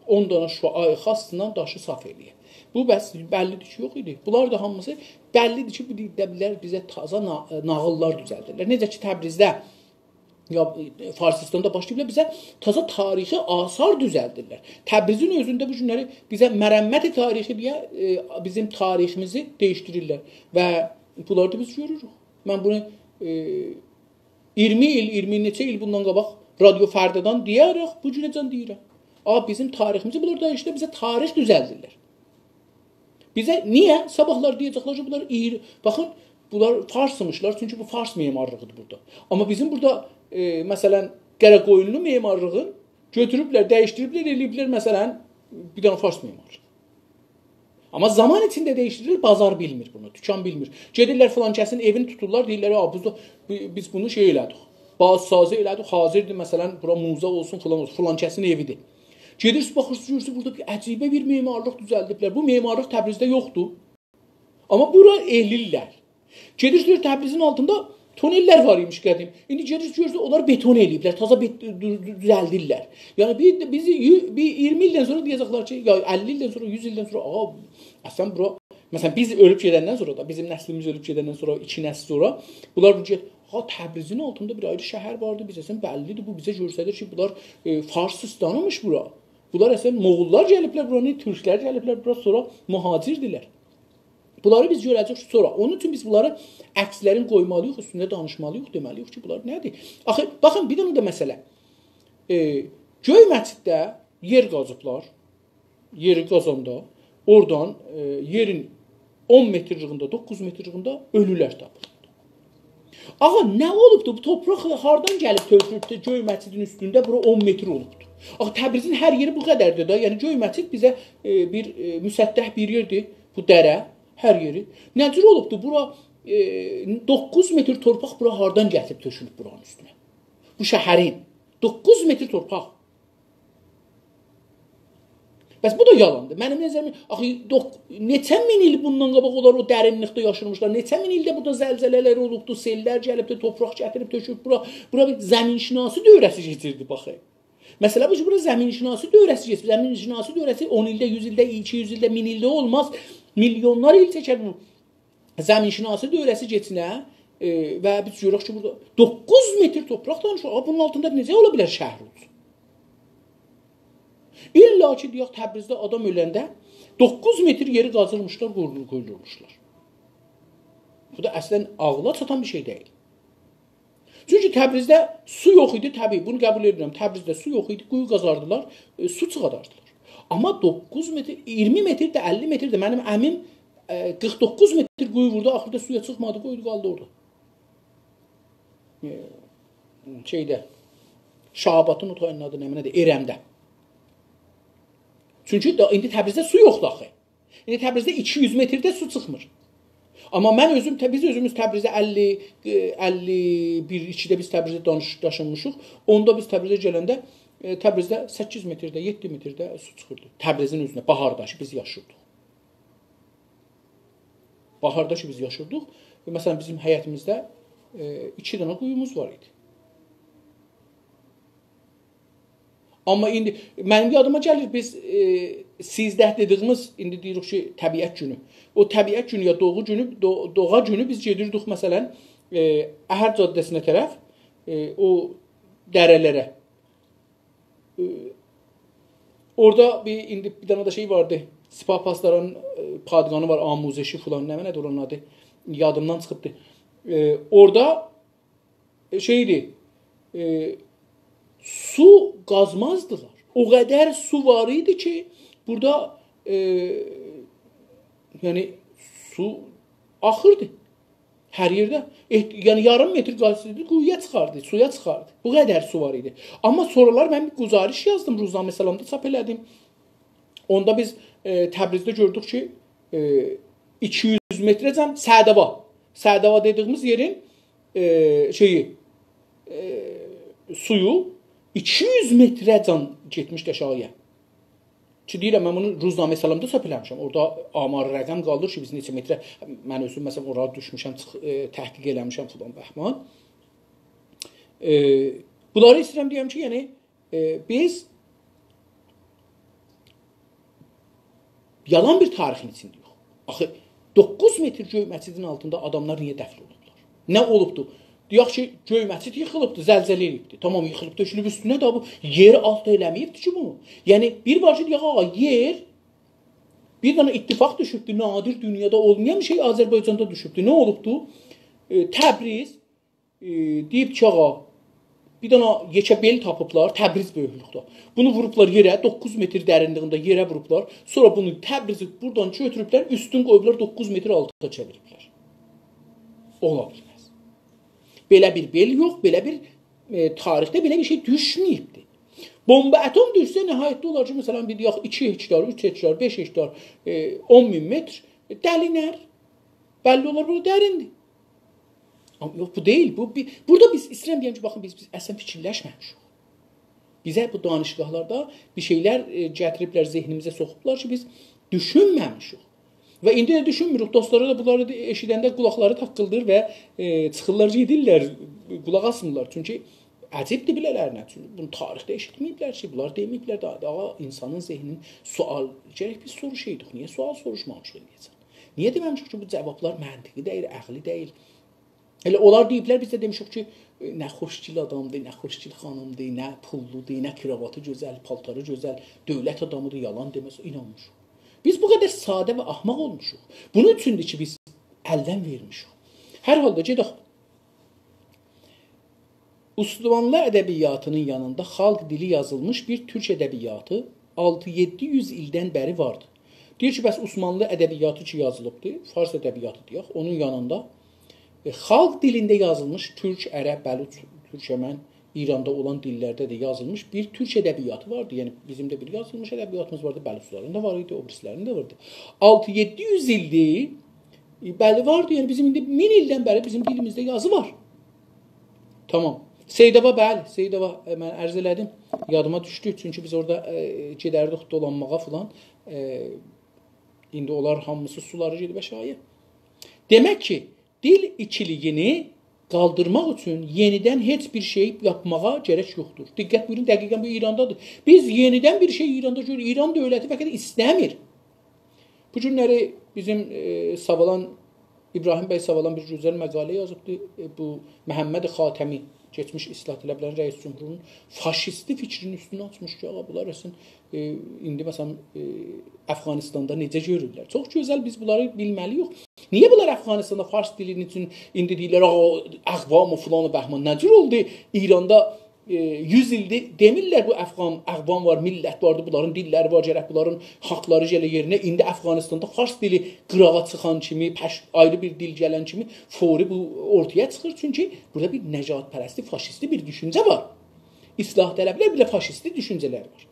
اون دانا شعاع خاصینان داشی صاف ائله‌یه. بو بس بللیدیر کی، یوخ ایدی. بونلار دا هامیسی بللیدیر کی، بو دبیرلر بیزه تازا نا-، ناغیللار دوزلدیرلر. نئجه کی، تبریزده یا، ائ، فارسیستاندا باشلاییبلار بیزه تازا تاریخی آثار دوزلدیرلر. تبریزین اؤزونده بو گونلری بیزه مرمت تاریخی دئیه، ائ، بیزیم تاریخیمیزی دییشدیریرلر. و بونلاری دا بیز گؤروروک. من بونو، ائ، اییرمی ایل، اییرمی نئچه ایل بوندان قاباق رادیو فردادان دئیه‌رک بو گونه‌جن دئییرم. آ، بیزیم تاریخیمیزی بونلار دا ایشته بیزه تاریخ دوزلدیرلر. بیزه نییه؟ صاباحلار دئیه‌جکلر کی، بونلار ایر-، باخین، بونلار فارسمیشلار، چونکی بو فارس معمارلیغیدیر بورادا. آمما بیزیم بورادا، ائ، مثلاً، قاراقویونلو معمارلیغین گؤتوروبلر، دییشدیریبلر، ائله‌ییبلر، مثلاً، بیر دنه فارس معمارلیغی. آمما زامان ایچینده دییشدیریلیر، بازار بیلمیر بونو، دوکان بیلمیر. گئدیرلر فلان کسین ائوینی توتورلار، دئییرلر، «آ، بو دا، بی-، بیز بونو شئی ائله‌دیک، بازسازی ائله‌دیک، حاضردیر، مثلاً، بورا موزه اولسون، فلان اولسون، فلان کسین ائویدیر.» گئدیرسیز، باخیرسینیز، گؤرورسونوز، بورادا بیر عجیبه بیر معمارلیق دوزلدیبلر. بو معمارلیق تبریزده یوخدور. آمما بورا ائله‌ییرلر. گئدیرسیز، تبریزین آلتیندا تونللر وار ایمیش قدیم. ایندی گئدیرسیز، گؤرورسونوز، اونلاری بتون ائله‌ییبلر. تازا بت-، دو-، دو-، دوزلدیرلر. یعنی، بیر، بیزی یو-، بیر اییرمی ایلدن سونرا دئیه‌جکلر کی، یا اللی ایلدن سونرا، یوز ایلدن سونرا، «آغا، اصلاً بورا»، مثلاً، بیز اؤلوب گئدندن سونرا دا، بیزیم نسلیمیز اؤلوب گئدندن سونرا، ایکی نسل سونرا، بونلار بو گئت-، «آغا، تبریزین آلتیندا بیر آیری شهر واردی، بیز اصلاً بللیدیر، بو بیزه گؤستریر کی، بونلار، ائ، فارسیستانیمیش بورا. بونلار اصلاً موغوللار گلیبلر بورانی، تورکلر گلیبلر بورا، سونرا مهاجردیلر.» بونلاری بیز گؤره‌جه‌ییک سونرا. اونون اوچون بیز بونلاری عکسلرین قویمالی‌ییق، اوستونده دانیشمالی‌ییق، دئمه‌لی‌ییک کی، بونلار نه‌دیر؟ آخی، باخین، بیر دنه ده مسئله. ائ، گؤی مسجدده یئر قازیبلار. یئری قازاندا، اورادان، ائ، یئرین اون مترلیگینده، دوققوز مترلیگینده اؤلولر تاپیلدی. آغا، نه اولوبدو؟ بو تورپاق هاردان گلیب تؤکولوبدو گؤی مسجدین اوستونده، بورا اون متر اولوبدو؟ آخی، تبریزین هر یئری بو قدردیر ده. یعنی، گؤی مسجد بیزه، ائ، بیر، ائ، مسطح بیر یئردیر، بو دره، هر یئری. نه جور اولوبدو؟ بورا، ائ، دوققوز متر تورپاق بورا هاردان گتیریب تؤکولوب بورانین اوستونه؟ بو شهرین دوققوز متر تورپاق. بس بو دا یالاندیر. منیم نظریمه، آخی، دوق-، نئچه مین ایل بوندان قاباق اونلار او درینلیکده یاشیرمیشلار. نئچه مین ایلده بورادا زلزله‌لر اولوبدو، سئللر گلیبدی، تورپاق گتیریب تؤکوب بورا. بورا بیر زمین‌شناسی دوره‌سی کئچیردی، باخ. مسئله بو کی، بورا زمین‌شناسی دوره‌سی کئچیب. زمین‌شناسی دوره‌سی اون ایلده، یوز ایلده، ایکی یوز ایلده، مین ایلده اولماز. میلیونلار ایل چکر بو زمین‌شناسی دوره‌سی کئچینه، ائ، و بیز گؤرک کی، بورادا دوققوز متر تورپاق دانیشیر. آغا، بونون آلتیندا نئجه اولا بیلر شهر اولسون؟ الّا کی، دئیک، تبریزده آدام اؤلنده دوققوز متر یئری قازیرمیشلار، قویدور-، قویدورموشلار. بو دا اصلاً عاغلا چاتان بیر شئی دئییل. چونکی تبریزده سو یوخ ایدی، طبیعی، بونو قبول ائدیرم. تبریزده سو یوخ ایدی، قویو قازاردیلار، ائ، سو چیخارداردیلار. آمما دوققوز متر، اییرمی متر ده، اللی متر ده منیم عمیم، ائ، قیرخ دوققوز متر قویو ووردو، آخیردا سویا چیخمادی، قویدو، قالدی اورادا. ائ، شئیده، شاه‌آبادین او تایینین آدی نمنه‌دیر؟ ارمده. چونکی دا، ایندی تبریزده سو یوخدور آخی. ایندی تبریزده ایکی یوز مترده سو چیخمیر. آمما من اؤزوم، ته-، بیز اؤزوموز تبریزده اللی، ائ، اللی بیر، ایکیده بیز تبریزده دانیش-، داشینمیشیق. اوندا بیز تبریزه گلنده، ائ، تبریزده سککیز مترده، یئددی مترده سو چیخیردی. تبریزین اؤزونه، باهاردا کی، بیز یاشیردیق. باهاردا کی، بیز یاشیردیق. و مثلاً، بیزیم حیطیمیزده، ائ، ایکی دنه قویوموز وار ایدی. آمما ایندی منیم یادیما گلیر، بیز، ائ، سیزده دئدیگیمیز، ایندی دئییریک کی، طبیعت گونو. او طبیعت گونو یا دوغو گونو، دو-، دوغا گونو بیز گئدیردیک، مثلا، ائ، اهر جاده‌سینه طرف، ائ، او دره‌لره. ائ، اورادا بیر، ایندی بیر دنه ده شئی واردی. سپاه پاسداران، ائ، پادگانی وار، آموزشی فلان، نمنه‌دیر اورانین آدی؟ یادیمدان چیخیبدی. ائ، اورادا، ائ، شئیدی، ائ، سو قازمازدیلار. او قدر سو وار ایدی کی، بورادا، ائ، یعنی، سو آخیردی. هر یئرده. احت-، یعنی، یاریم متر قازسایدی، قویویا چیخاردی، سویا چیخاردی. بو قدر سو وار ایدی. آمما سونرالار من بیر گزارش یازدیم، روزنامه سلامدا چاپ ائله‌دیم. اوندا بیز، ائ، تبریزده گؤردوک کی، ائ، ایکی یوز متره‌جن سعدآوا. سعدآوا دئدیگیمیز یئرین، ائ، شئیی، ائ، سویو ایکی یوز متره‌جن گئتمیشدی آشاغییا. کی دئییرم، من بونو روزنامه سلامدا چاپ ائله‌میشم. اورادا آمار رقم قالدیر کی، بیز نئچه متره، من اؤزوم، مثلا، اورا دوشموشم، چیخ-، ائ، تحقیق ائله‌میشم فلان بهمان. ائ، بونلاری ایسته‌ییرم دئیم کی، یعنی، ائ، بیز یالان بیر تاریخین ایچینده‌ییک. آخی، دوققوز متر گؤی مسجدین آلتیندا آداملار نییه دفن اولوبلار؟ نه اولوبدو؟ دئیک کی، گؤی مسجد ییخیلیبدی، زلزله ائله‌ییبدی. تامام، ییخیلیب تؤکولیب اوستونه ده، بو یئر آلت ائله‌مه‌ییبدی کی بونو. یعنی، بیر وار کی، دئیک، آغا، یئر، بیر دنه اتفاق دوشوبدو، نادر، دونیادا اولمایان بیر شئی آذربایجاندا دوشوبدو. نه اولوبدو؟ ائ، تبریز، ائ، دئییب کی، آغا، بیر دنه یئکه بئل تاپیبلار، تبریز بؤیوکلوکده. بونو ووروبلار یئره، دوققوز متر درینلیگینده یئره ووروبلار. سونرا بونو تبریزی بورادان گؤتوروبلر، اوستون قویوبلار، دوققوز متر آلتا چئویریبلر. اولا بیلمز. بئله بیر بئل یوخ، بئله بیر، ائ، تاریخده بئله بیر شئی دوشمه‌ییبدی. بمب اتم دوشسه، نهایتده اولار کی، مثلا، بیر دئیک، ایکی هکتار، اوچ هکتار، بئش هکتار، ائ، اون مین متر دلینر. بللی اولار، بورا دریندیر. آمما یوخ، بو دئییل. بو، بی-، بورادا بیز، ایسته‌ییرم دئیم کی، باخین، بیز، بیز اصلا فیکیرلشمه‌میشیک. بیزه بو دانشگاهلاردا بیر شئیلر، ائ، گتیریبلر، ذهنیمیزه سوخوبلار کی، بیز دوشونمه‌میشیک. و ایندی ده دوشونموروک. دوستلارا دا بونلاری دا ائشیدنده قولاقلاری تاققیلدیر و، ائ، چیخیرلار، گئدیرلر، قولاق آسمیرلار. چونکی عجیبدیر بیله‌لرینه. چونکی بونو تاریخده ائشیتمه‌ییبلر کی، بونلار دئمه‌ییبلر ده، داها اینسانین ذهنین سؤال، گرک بیز سوروشایدیق. نییه سؤال سوروشمامیشیق ایندیه‌جن؟ نییه دئمه‌میشیک کی، بو جاوابلار منطقی دئییل، عقلی دئییل؟ ائله اونلار دئییبلر، بیز ده دئمیشیک کی، ائ، نه خوشگیل آدامدیر، نه خوشگیل خانیمدیر، نه پوللودور، نه کراواتی گؤزل، پالتاری گؤزل، دؤولت آدامیدیر، یالان دئمز، اینانمیشیق. بیز بو قدر ساده و احمق اولموشوق. بونون اوچوندور کی، بیز الدن وئرمیشیک. هر حالدا گئدک. عثمانلی ادبیاتی‌نین یانیندا خالق دیلی یازیلمیش بیر تورک ادبیاتی آلتی یئددی یوز ایلدن بری واردی. دئییر کی، بس عثمانلی ادبیاتی کی یازیلیبدی، فارس ادبیاتی دئیک، اونون یانیندا، ائ، خالق دیلینده یازیلمیش تورک، عرب، بلوچ، تورکمن، ایراندا اولان دیللرده ده یازیلمیش بیر تورک ادبیاتی واردی. یعنی، بیزیم ده بیر یازیلمیش ادبیاتیمیز واردی، بلوچلارین دا وار ایدی، او بیریسی‌لرین ده واردی. آلتی یئددی یوز ایلدیر، ائ، بلی، واردی. یعنی، بیزیم ایندی مین ایلدن بری بیزیم دیلیمیزده یازی وار. تامام. سیدآوا، بلی، سیدآوا، ائ، من عرض ائله‌دیم. یادیما دوشدو، چونکی بیز اورادا، ائ، گئدردیک دولانماغا فلان. ائ، ایندی اونلار هامیسی سولاری گئدیب آشاغییا. دئمک کی، دیل ایکیلیگینی قالدیرماق اوچون یئنیدن هئچ بیر شئی یاپماغا گرک یوخدور. دقت بویورون، دقیقا بو ایراندادیر. بیز یئنیدن بیر شئی ایراندا گؤروروک. ایران دؤولتی فقط ایسته‌میر. بو گونلری بیزیم، ائ، ساوالان، ابراهیم بی ساوالان بیر گؤزل مقاله یازیبدی. ائ، بو محمد خاتمی، کئچمیش اصلاح‌طلب‌لرین رئیس جمهورونون فاشیستی فیکرینین اوستونو آچمیش کی، آغا، بونلار اصلا، ائ، ایندی، مثلا، ائ، افغانستاندا نئجه گؤرورلر. چوخ گؤزل، بیز بونلاری بیلمه‌لی‌ییک. نییه بونلار افغانستاندا فارس دیلینین اوچون ایندی دئییرلر، «آغا، اقوام و فلان و بهمان»؟ نه جور اولدو ایراندا، ائ، یوز ایلدیر دئمیرلر بو افغان، اقوام وار، میللت واردی، بونلارین دیللری وار، گرک بونلارین حاقلاری گله یئرینه. ایندی افغانستاندا فارس دیلی قیراغا چیخان کیمی، پش-، آیری بیر دیل گلن کیمی فوری بو اورتایا چیخیر. چونکی بورادا بیر نژادپرستی، فاشیستی بیر دوشونجه وار. اصلاح‌طلب‌لر، بیر ده فاشیستی دوشونجه‌لر وار.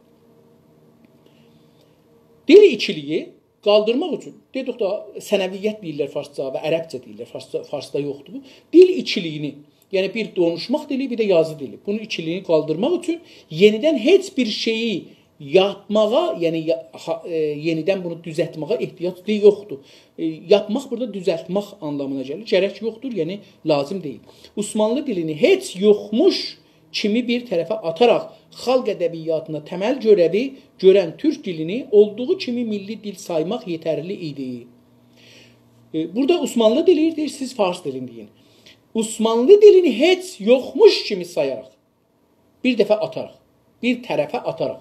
دیل ایکیلیگی قالدیرماق اوچون، دئدیک دا، ثنویت دئییرلر فارسجا و عربجه دئییرلر، فارسجا، فارسدا یوخدور بو. دیل ایکیلیگینی، یعنی بیر دانیشماق دیلی، بیر ده یازی دیلی. بونون ایکیلیگینی قالدیرماق اوچون یئنیدن هئچ بیر شئیی یاپماغا، یعنی یا-، ها-، ائ، یئنیدن بونو دوزلتمه‌یه احتیاج دا یوخدور. ائ، یاپماق بورادا دوزلتمک آنلامینا گلیر. گرک یوخدور، یعنی لازیم دئییل. عثمانلی دیلینی هئچ یوخموش کیمی بیر طرفه آتاراق خالق ادبیاتینا تمل گؤره‌وی گؤرن تورک دیلینی اولدوغو کیمی میللی دیل سایماق یئترلی ایدی. ائ، بورادا عثمانلی دیلی دئییر، سیز فارس دیلینی دئیین. عثمانلی دیلینی هئچ یوخموش کیمی سایاراق، بیر دفعه آتاراق، بیر طرفه آتاراق،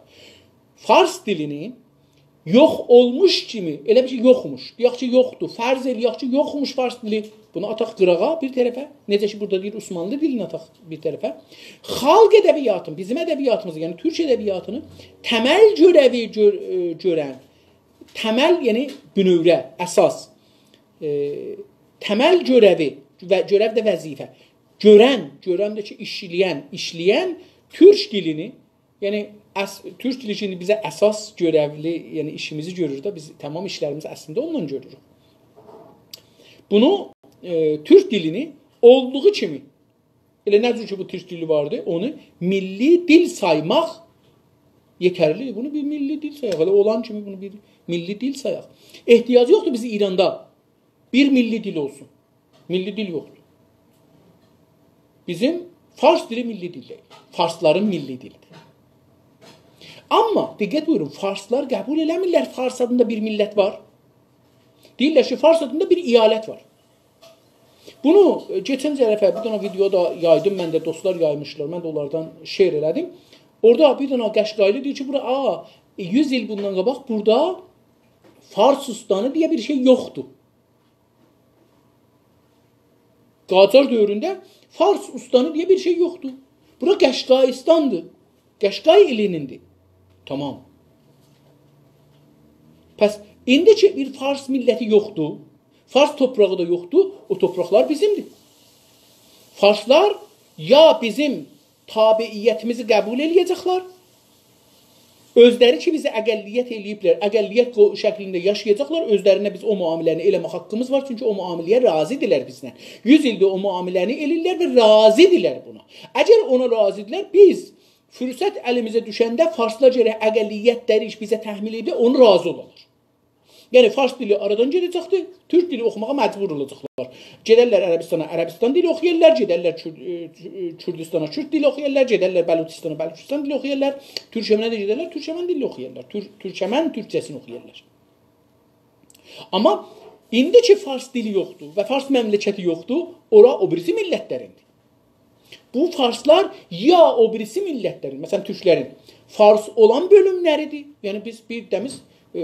فارس دیلینی یوخ اولموش کیمی، ائله بیل کی، یوخموش. دئیک کی، یوخدور. فرض ائله‌یک کی، یوخموش فارس دیلی. بونو آتاق قیراغا، بیر طرفه. نئجه کی، بورادا دئییر، عثمانلی دیلینی آتاق بیر طرفه. خالق ادبیاتین، بیزیم ادبیاتیمیزی، یعنی تورک ادبیاتینی تمل گؤره‌وی گؤر-، ائ، گؤرن، تمل، یعنی بونؤوره، اساس، ائ، تمل گؤره‌وی و گؤره‌و ده وظیفه. گؤرن، گؤرن ده کی، ایشله‌ین، ایشله‌ین تورک دیلینی، یعنی اس-، تورک دیلی کی، ایندی بیزه اساس گؤره‌ولی، یعنی ایشیمیزی گؤرور ده، بیز تمام ایشلریمیزی اصلینده اوننان گؤروروک. بونو، ائ، تورک دیلینی اولدوغو کیمی، ائله نه جور کی، بو تورک دیلی واردی، اونو میللی دیل سایماق یئترلیدیر. بونو بیر میللی دیل سایاق. ائله اولان کیمی بونو بیر میللی دیل سایاق. احتیاجی یوخدور بیز ایراندا بیر میللی دیل اولسون. میللی دیل یوخدور. بیزیم فارس دیلی میللی دیل دئییل. فارسلارین میللی دیلیدیر. آمما دقت بویورون، فارسلار قبول ائله‌میرلر فارس آدیندا بیر میللت وار. دئییرلر کی، فارس آدیندا بیر ایالت وار. بونو، ائ، کئچن دفعه بیر دنه ویدئودا یایدیم من ده، دوستلار یایمیشلار، من ده اونلاردان شیر ائله‌دیم. اورادا بیر دنه قشقایلی دئییر کی، بورا، آ، یوز ایل بوندان قاباق بورادا فارس اوستانی دئیه بیر شئی یوخدور. قاجار دؤورونده فارس اوستانی دئیه بیر شئی یوخدور. بورا قشقایستاندیر. قشقای ایلینیندیر. تمام. پس ایندی کی، بیر فارس میللتی یوخدور، فارس توپراغی دا یوخدور، او توپراقلار بیزیمدیر. فارسلار یا بیزیم تابعیتیمیزی قبول ائله‌یه‌جکلر، اؤزلری کی، بیزی اقلیت ائله‌ییبلر، اقلیت قو-، شکلینده یاشایاجاقلار، اؤزلرینه بیز او معامله‌نی ائله‌مک حاققیمیز وار، چونکی او معامله‌یه راضی‌دیرلر بیزدن. یوز ایلدیر او معامله‌نی ائله‌ییرلر و راضی‌دیرلر بونا. اگر اونا راضی‌دیرلر، بیز فرصت الیمیزه دوشنده فارسلار گرک اقلیتلری بیزه تحمیل ائدیب، اونو راضی اولالار. یعنی فارس دیلی آرادان گئده‌جکدیر، تورک دیلی اوخوماغا مجبور اولاجاقلار. گئدرلر عربستانا، عربستان دیلی اوخویارلار، گئدرلر کور-، ائ، کوردوستانا، کورد دیلی اوخویارلار، گئدرلر بلوچستانا، بلوچستان دیلی اوخویارلار، تورکمنه ده گئدرلر، تورکمن دیلی اوخویارلار، تور-، تورکمن تورکجه‌سینی اوخویارلار. آمما ایندی کی، فارس دیلی یوخدور و فارس مملکتی یوخدور، اورا او بیریسی میللتلریندیر. بو فارسلار یا او بیریسی میللتلرین، مثلا، تورکلرین فارس اولان بؤلوملریدیر. یعنی، بیز بیر دمیز، ائ،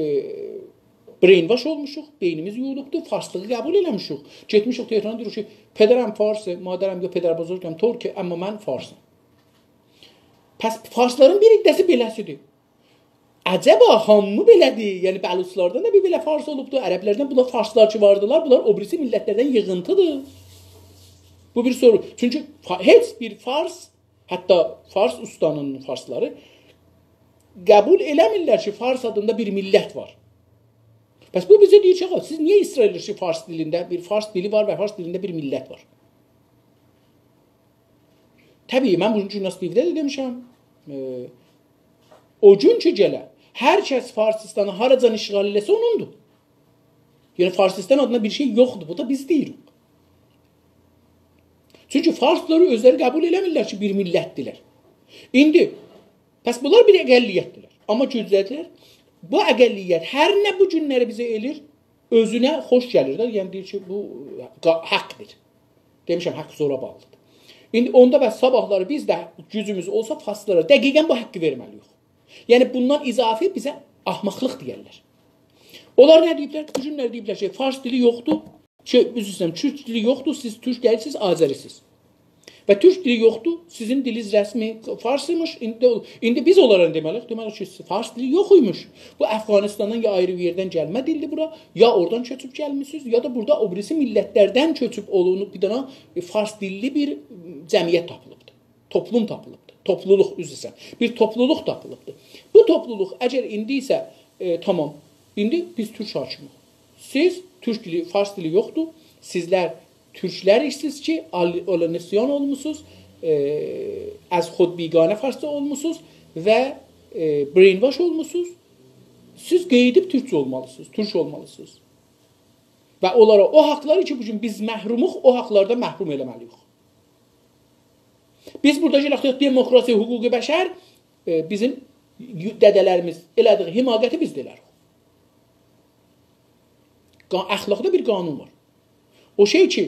brainwash اولموشوق، بئینیمیز یویولوبدور، فارسلیغی قبول ائله‌میشیک. گئتمیشیک تهرانا، دئییریک کی، پدرم فارسه، مادرم، یوخ، پدر بزرگم ترکه، اما من فارسم. پس فارسلارین بیر عده‌سی بئله‌سیدیر. عجبا، هامی بئله‌دیر؟ یعنی، بلوچلاردان دا بیر بئله فارس اولوبدو، عربلردن، بونلار فارسلار کی واردیلار، بونلار او بیریسی میللتلردن ییغینتیدیر. بو بیر سورو. چونکی فا-، هئچ بیر فارس، حتی فارس اوستانینین فارسلاری قبول ائله‌میرلر کی، فارس آدیندا بیر میللت وار. پس بو بیزه دئییر کی، آغا، سیز نییه اصرار ائدیرسینیز کی، فارس دیلینده بیر فارس دیلی وار و فارس دیلینده بیر میللت وار؟ طبیعی، من بونو گوناز تی‌وی‌ده ده دئمیشم. ائ، او گون کی گله، هر کس فارسیستانی هاراجان اشغال ائله‌سه، اونوندور. یعنی، فارسیستان آدینا بیر شئی یوخدور، بو دا بیز دئییریک. چونکی فارسلاری اؤزلری قبول ائله‌میرلر کی، بیر میللتدیرلر. ایندی، پس بونلار بیر اقلیتدیرلر. آمما گؤزله‌دیلر، بو اقلیت هر نه بو گونلری بیزه ائله‌ییر، اؤزونه خوش گلیر ده، یعنی دئییر کی، بو قا-، حاقدیر. دئمیشم، حاق زورا باغلیدیر. ایندی اوندا بس صاباحلاری بیز ده گوجوموز اولسا فارسلارا دقیقا بو حاققی وئرمه‌لی‌ییک. یعنی بوندان اضافی بیزه احمقلیق دئیرلر. اونلار نه دئییبلر؟ بو گونلر دئییبلر کی، فارس دیلی یوخدور. شئی، عذر ایسته‌ییرم، تورک دیلی یوخدور، سیز تورک دئییلسینیز، آذری‌سیز. و تورک دیلی یوخدور، سیزین دیلیز رسمی فارس ایمیش، ایندی، ایندی بیز اونلارا دئمه‌لی‌ییک، دئمه‌لی‌ییک کی، فارس دیلی یوخ ایمیش. بو افغانیستاندان یا آیری بیر یئردن گلمه دیلدیر بورا، یا اورادان کؤچوب گلمیسینیز، یا دا بورادا او بیریسی میللتلردن کؤچوب اولونوب بیر دنه، ائ، فارس دیللی بیر جمعیت تاپیلیبدیر. توپلوم تاپیلیبدیر. توپلولوق، عذر ایسته‌ییرم. بیر توپلولوق تاپیلیبدیر. بو توپلولوق اگر ایندی ایسه، ائ، تمام، ایندی بیز تورک حاکمیک. سیز، تورک دیلی، فارس دیلی یوخدور. سیزلر تورکلریسینیز کی، آل-، آلیناسیون اولموسونوز، ائ، از خود بیگانه فارسجا اولموسونوز و، ائ، brainwash اولموسونوز. سیز قئییدیب تورکجه اولمالیسینیز، تورک اولمالیسینیز. و اونلارا او حاقلاری کی، بو گون بیز محروموق، او حاقلاردان محروم ائله‌مه‌لی‌ییک. بیز بورادا کی، دموکراسی، حقوق بشر، ائ، بیزیم دده‌لریمیز ائله‌دیگی حماقتی بیز ده ائلریک. قا-، اخلاقدا بیر قانون وار. او شئی کی،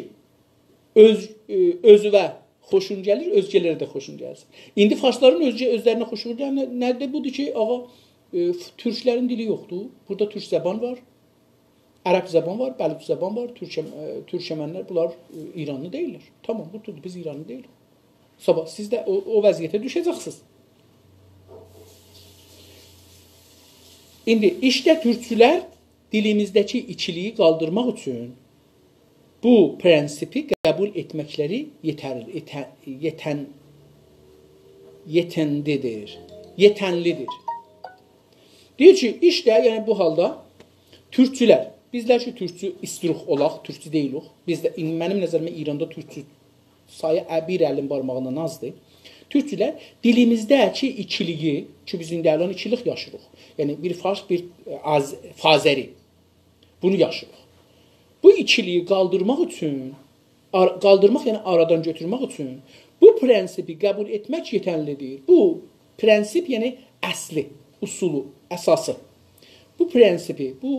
اؤز، ائ، اؤزونه خوشون گلیر، اؤزگه‌لره ده خوشون گلسین. ایندی فارسلارین اؤزگه، اؤزلرینه خوشون گلن نه، نه‌دیر؟ بودور کی، آغا، ائ، تورکلرین دیلی یوخدور. بورادا تورک زبان وار، عرب زبان وار، بلوچ زبان وار، تورکم-، ائ، تورکمنلر، بونلار، ائ، ایرانلی دئییللر. تامام، بو توتدو، بیز ایرانلی دئییلیک. صاباح سیز ده او، او وضعیته دوشه‌جکسینیز. ایندی ایشته تورکچولر دیلیمیزده‌کی ایکیلیگی قالدیرماق اوچون بو پرنسیپی قبول ائتمکلری یئتر-، یئته-، یئتن-، یئتنلی‌دیر. یئتنلی‌دیر. دئییر کی، ایشته، یعنی بو حالدا تورکچولر، بیزلر کی، تورکچو ایستیروق اولاق، تورکچو دئییلوق. بیز ده، منیم نظریمه ایراندا تورکچو سایی ا-، بیر الین بارماغیندان آزدیر. تورکچولر دیلیمیزده‌کی ایکیلیگی، کی، بیز ایندی الان ایکیلیک یاشیریق. یعنی بیر فارس، بیر، ائ، آز-، فازری. بونو یاشیریق. بو ایکیلیگی قالدیرماق اوچون، آر-، قالدیرماق، یعنی آرادان گؤتورمک اوچون بو پرنسیپی قبول ائتمک یئترلی‌دیر. بو پرنسیپ، یعنی اصلی، اصولو، اساسی. بو پرنسیپی، بو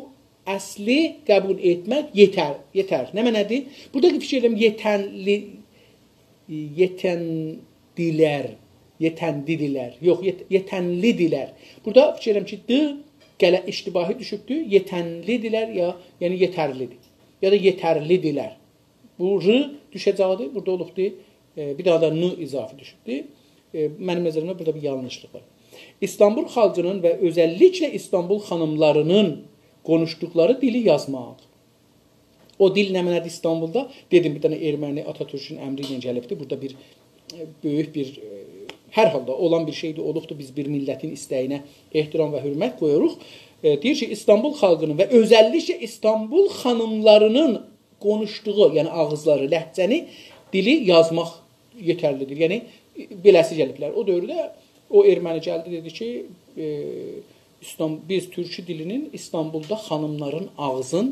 اصلی قبول ائتمک یئتر، یئتر. نه معنادیر؟ بورادا فیکیر ائدیرم، یئترلی، یئتندیلر، یئتندیدیلر. یوخ، یئت-، یئتنلی‌دیلر. بورادا فیکیر ائدیرم کی، د گله اشتباهی دوشوبدور. یئتنلی‌دیلر یا، یعنی یئترلی‌دیر. یا دا یئترلی‌دیلر. بو ر دوشه‌جکدیر. بورادا اولوبدور، ائ، بیر دانا دا ن اضافی دوشوبدور. ائ، منیم نظریمده بورادا بیر یانلیشلیق وار. ایستانبول خالقینین و اؤزللیکله ایستانبول خانیملارینین قونوشدوقلاری دیلی یازماق. او دیل نمنه‌دیر ایستانبولدا؟ دئدیم، بیر دنه ارمنی آتاتورکون امری ایله گلیبدی. بورادا بیر، ائ، بؤیوک بیر، ائ، هر حالدا اولان بیر شئیدیر، اولوبدور. بیز بیر میللتین ایسته‌یینه احترام و حؤرمت قویوروق. ائ، دئییر کی، ایستانبول خالقینین و اؤزللیکله ایستانبول خانیملارینین قونوشدوغو، یعنی آغیزلاری، لهجه‌نی، دیلی یازماق یئترلی‌دیر. یعنی، ائ، بئله‌سی گلیبلر. او دؤورده او ارمنی گلدی، دئدی کی، ائ، ایستان-، بیز تورکو دیلینین ایستانبولدا خانیملارین آغزین،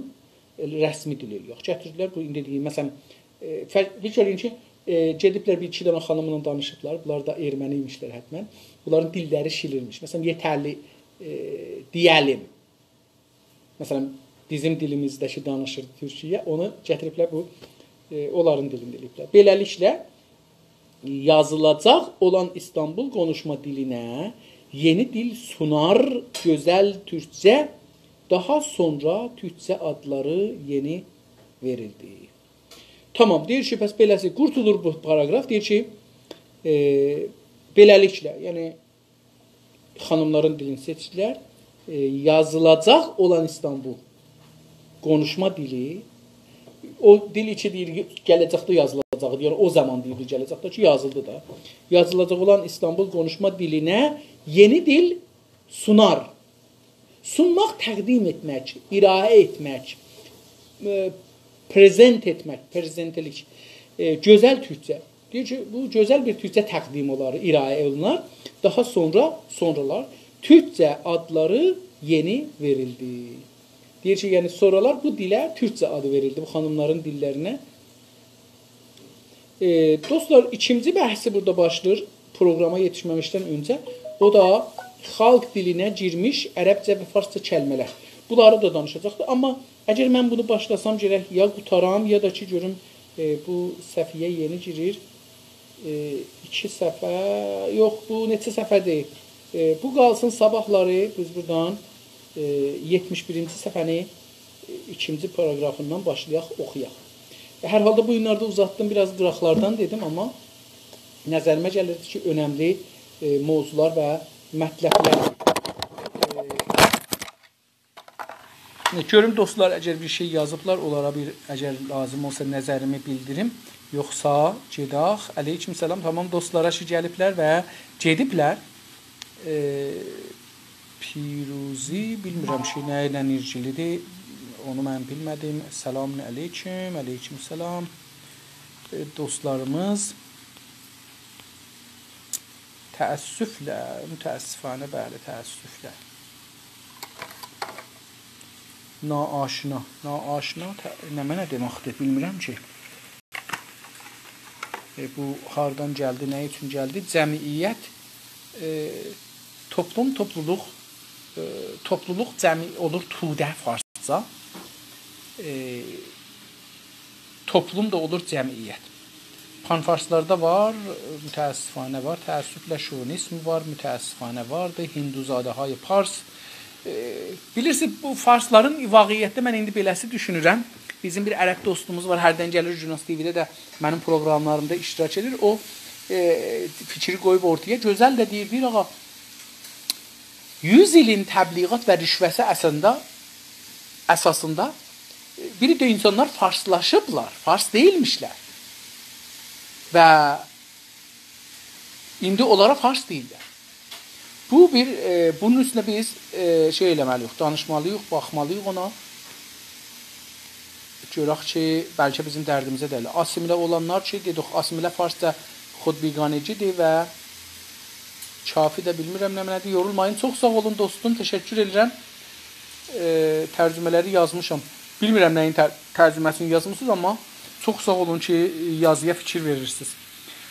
ائ، رسمی دیلی ائله‌یک. گتیردیلر بو، ایندی دئییم، مثلا، ائ، فر-، فیکیر ائله‌یین کی، ائ، گئدیبلر بیر ایکی دنه خانیملا دانیشیبلار. بونلار دا ارمنی ایمیشلر حتما. بونلارین دیللری شیلیرمیش. مثلا، یئترلی، ائ، دئیه‌لیم. مثلا، بیزیم دیلیمیزده کی دانیشیر تورکیه، اونو گتیریبلر بو، ائ، اونلارین دیلینده ائله‌ییبلر. بئله‌لیکله، یازیلاجاق اولان ایستانبول قونوشما دیلینه یئنی دیل سونار گؤزل تورکجه، داها سونرا تورکجه آدلاری یئنی وئریلدی. تامام، دئییر کی، پس بئله‌سی قورتولور بو پاراگراف. دئییر کی، ائ، بئله‌لیکله، یعنی خانیملارین دیلینی سئچدیلر. ائ، یازیلاجاق اولان ایستانبول قونوشما دیلی، او دیل کی دئییر، گله‌جکده یازیلاجاقدی، یعنی او زامان دئییردی گله‌جکده کی، یازیلدی دا. یازیلاجاق اولان ایستانبول قونوشما دیلینه یئنی دیل سونار. سونماق، تقدیم ائتمک، ارائه ائتمک، ائ، پرزنت ائتمک، پرزنته‌لیک، ائ، گؤزل تورکجه. دئییر کی، بو گؤزل بیر تورکجه تقدیم اولار، ارائه اولونار. داها سونرا، سونرالار تورکجه آدلاری یئنی وئریلدی. دئییر کی، یعنی سونرالار بو دیله تورکجه آدی وئریلدی، بو خانیملارین دیللرینه. ائ، دوستلار، ایکینجی بحثی بورادا باشلاییر، پروگراما یئتیشمه‌میشدن اؤنجه. او دا خالق دیلینه گیرمیش عربجه و فارسجا کلمه‌لر. بونلاری دا دانیشاجاقدیر. آمما اگر من بونو باشلاسام، گرک یا قوتارام، یا دا کی، گؤروم، ائ، بو صفحه‌یه یئنی گیریر. ائ، ایکی صفحه، یوخ، بو نئچه صفحه‌دیر؟ ائ، بو قالسین صاباحلاری، بیز بورادان، ائ، یئتمیش بیرینجی صفحه‌نی، ائ، ایکینجی پاراگرافیندان باشلایاق، اوخویاق. هر حالدا بو گونلرده اوزاتدیم، بیر آز قیراقلاردان دئدیم، آمما نظریمه گلیردی کی، اؤنملی، ائ، موضوعلار و مطلبلر، ائ، گؤروم دوستلار، اگر بیر شئی یازیبلار، اونلارا بیر، اگر لازیم اولسا، نظریمی بیلدیریم. یوخسا گئدک. علیکم سلام. تامام، دوستلارا کی گلیبلر و گئدیبلر. ائ، پیروزی، بیلمیرم کی، نه ایله ایلگیلی‌دیر. اونو من بیلمه‌دیم. سلام علیکم، علیکم سلام. ائ، دوستلاریمیز. تأسفله، متأسفانه، بلی، تأسفله. ناآشنا، ناآشنا، ته-، نمنه دئمکدیر، بیلمیرم کی. ائ، بو هاردان گلدی، نه اوچون گلدی؟ جمعیت، ائ، توپلوم، توپلولوق، ائ، توپلولوق جمعی اولور توده فارسجا. ائ، توپلوم دا اولور جمعیت. پان‌فارسلاردا وار، متأسفانه وار، تأسفله شووینیزم وار، متأسفانه واردی، هندوزاده‌های پارس. ائ، بیلیرسینیز، بو فارسلارین واقعیتده من ایندی بئله‌سی دوشونورم. بیزیم بیر عرب دوستوموز وار، هردن گلیر گوناز تی‌وی‌ده ده منیم پروگراملاریمدا اشتراک ائدیر. او، ائ، فیکری قویوب اورتایا، گؤزل ده دئییر، دئییر: «آغا، یوز ایلین تبلیغات و رشوه‌سی اساسیندا، اساسیندا، ائ، بیر ده اینسانلار فارسلاشیبلار، فارس دئییلمیشلر. و ایندی اونلارا فارس دئییرلر.» بو بیر، ائ، بونون اوستونده بیز، ائ، شئی ائله‌مه‌لی‌ییک، دانیشمالی‌ییق، باخمالی‌ییق اونا. گؤرک کی، بلکه بیزیم دردیمیزه دئییل. آسیمیله اولانلار کی، دئدیک، آسیمیله فارسجا خودبیگانگی‌دیر و کافی ده بیلمیرم نمنه‌دیر. یورولمایین. چوخ ساغ اولون دوستوم، تشکر ائدیرم. ائ، ترجمه‌لری یازمیشام. بیلمیرم نه‌یین تر-، ترجمه‌سینی یازمیسینیز، آمما چوخ ساغ اولون کی، یازییا فیکیر وئریرسینیز.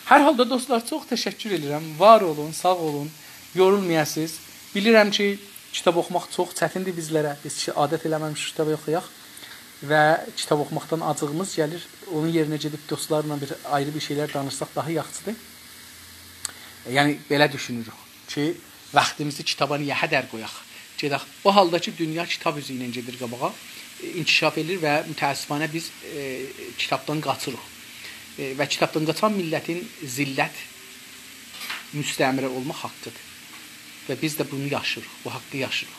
هر حالدا دوستلار، چوخ تشکر ائدیرم. وار اولون، ساغ اولون. یورولمایاسینیز. بیلیرم کی، کیتاب اوخوماق چوخ چتیندیر بیزلره. بیز کی، عادت ائله‌مه‌میشیک کیتاب اوخویاق. و کیتاب اوخوماقدان آجیغیمیز گلیر. اونون یئرینه گئدیب دوستلارلا بیر آیری بیر شئیلر دانیشساق داها یاخشیدیر. یعنی، بئله دوشونوروک کی، واختیمیزی کیتابا نییه هدر قویاق؟ گئدک. او حالدا کی، دونیا کیتاب اوزو ایله گئدیر قاباغا، ائ، انکشاف ائدیر و متأسفانه بیز، ائ، کیتابدان قاچیریق. ائ، و کیتابدان قاچان میللتین ذلت، مستعمره اولماق حاققیدیر. و بیز ده بونو یاشیریق، بو حاققی یاشیریق.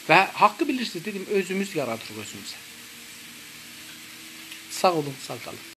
و حاققی بیلیرسینیز، دئدیم، اؤزوموز یارادیریق اؤزوموزه. ساغ اولون، ساغ قالین.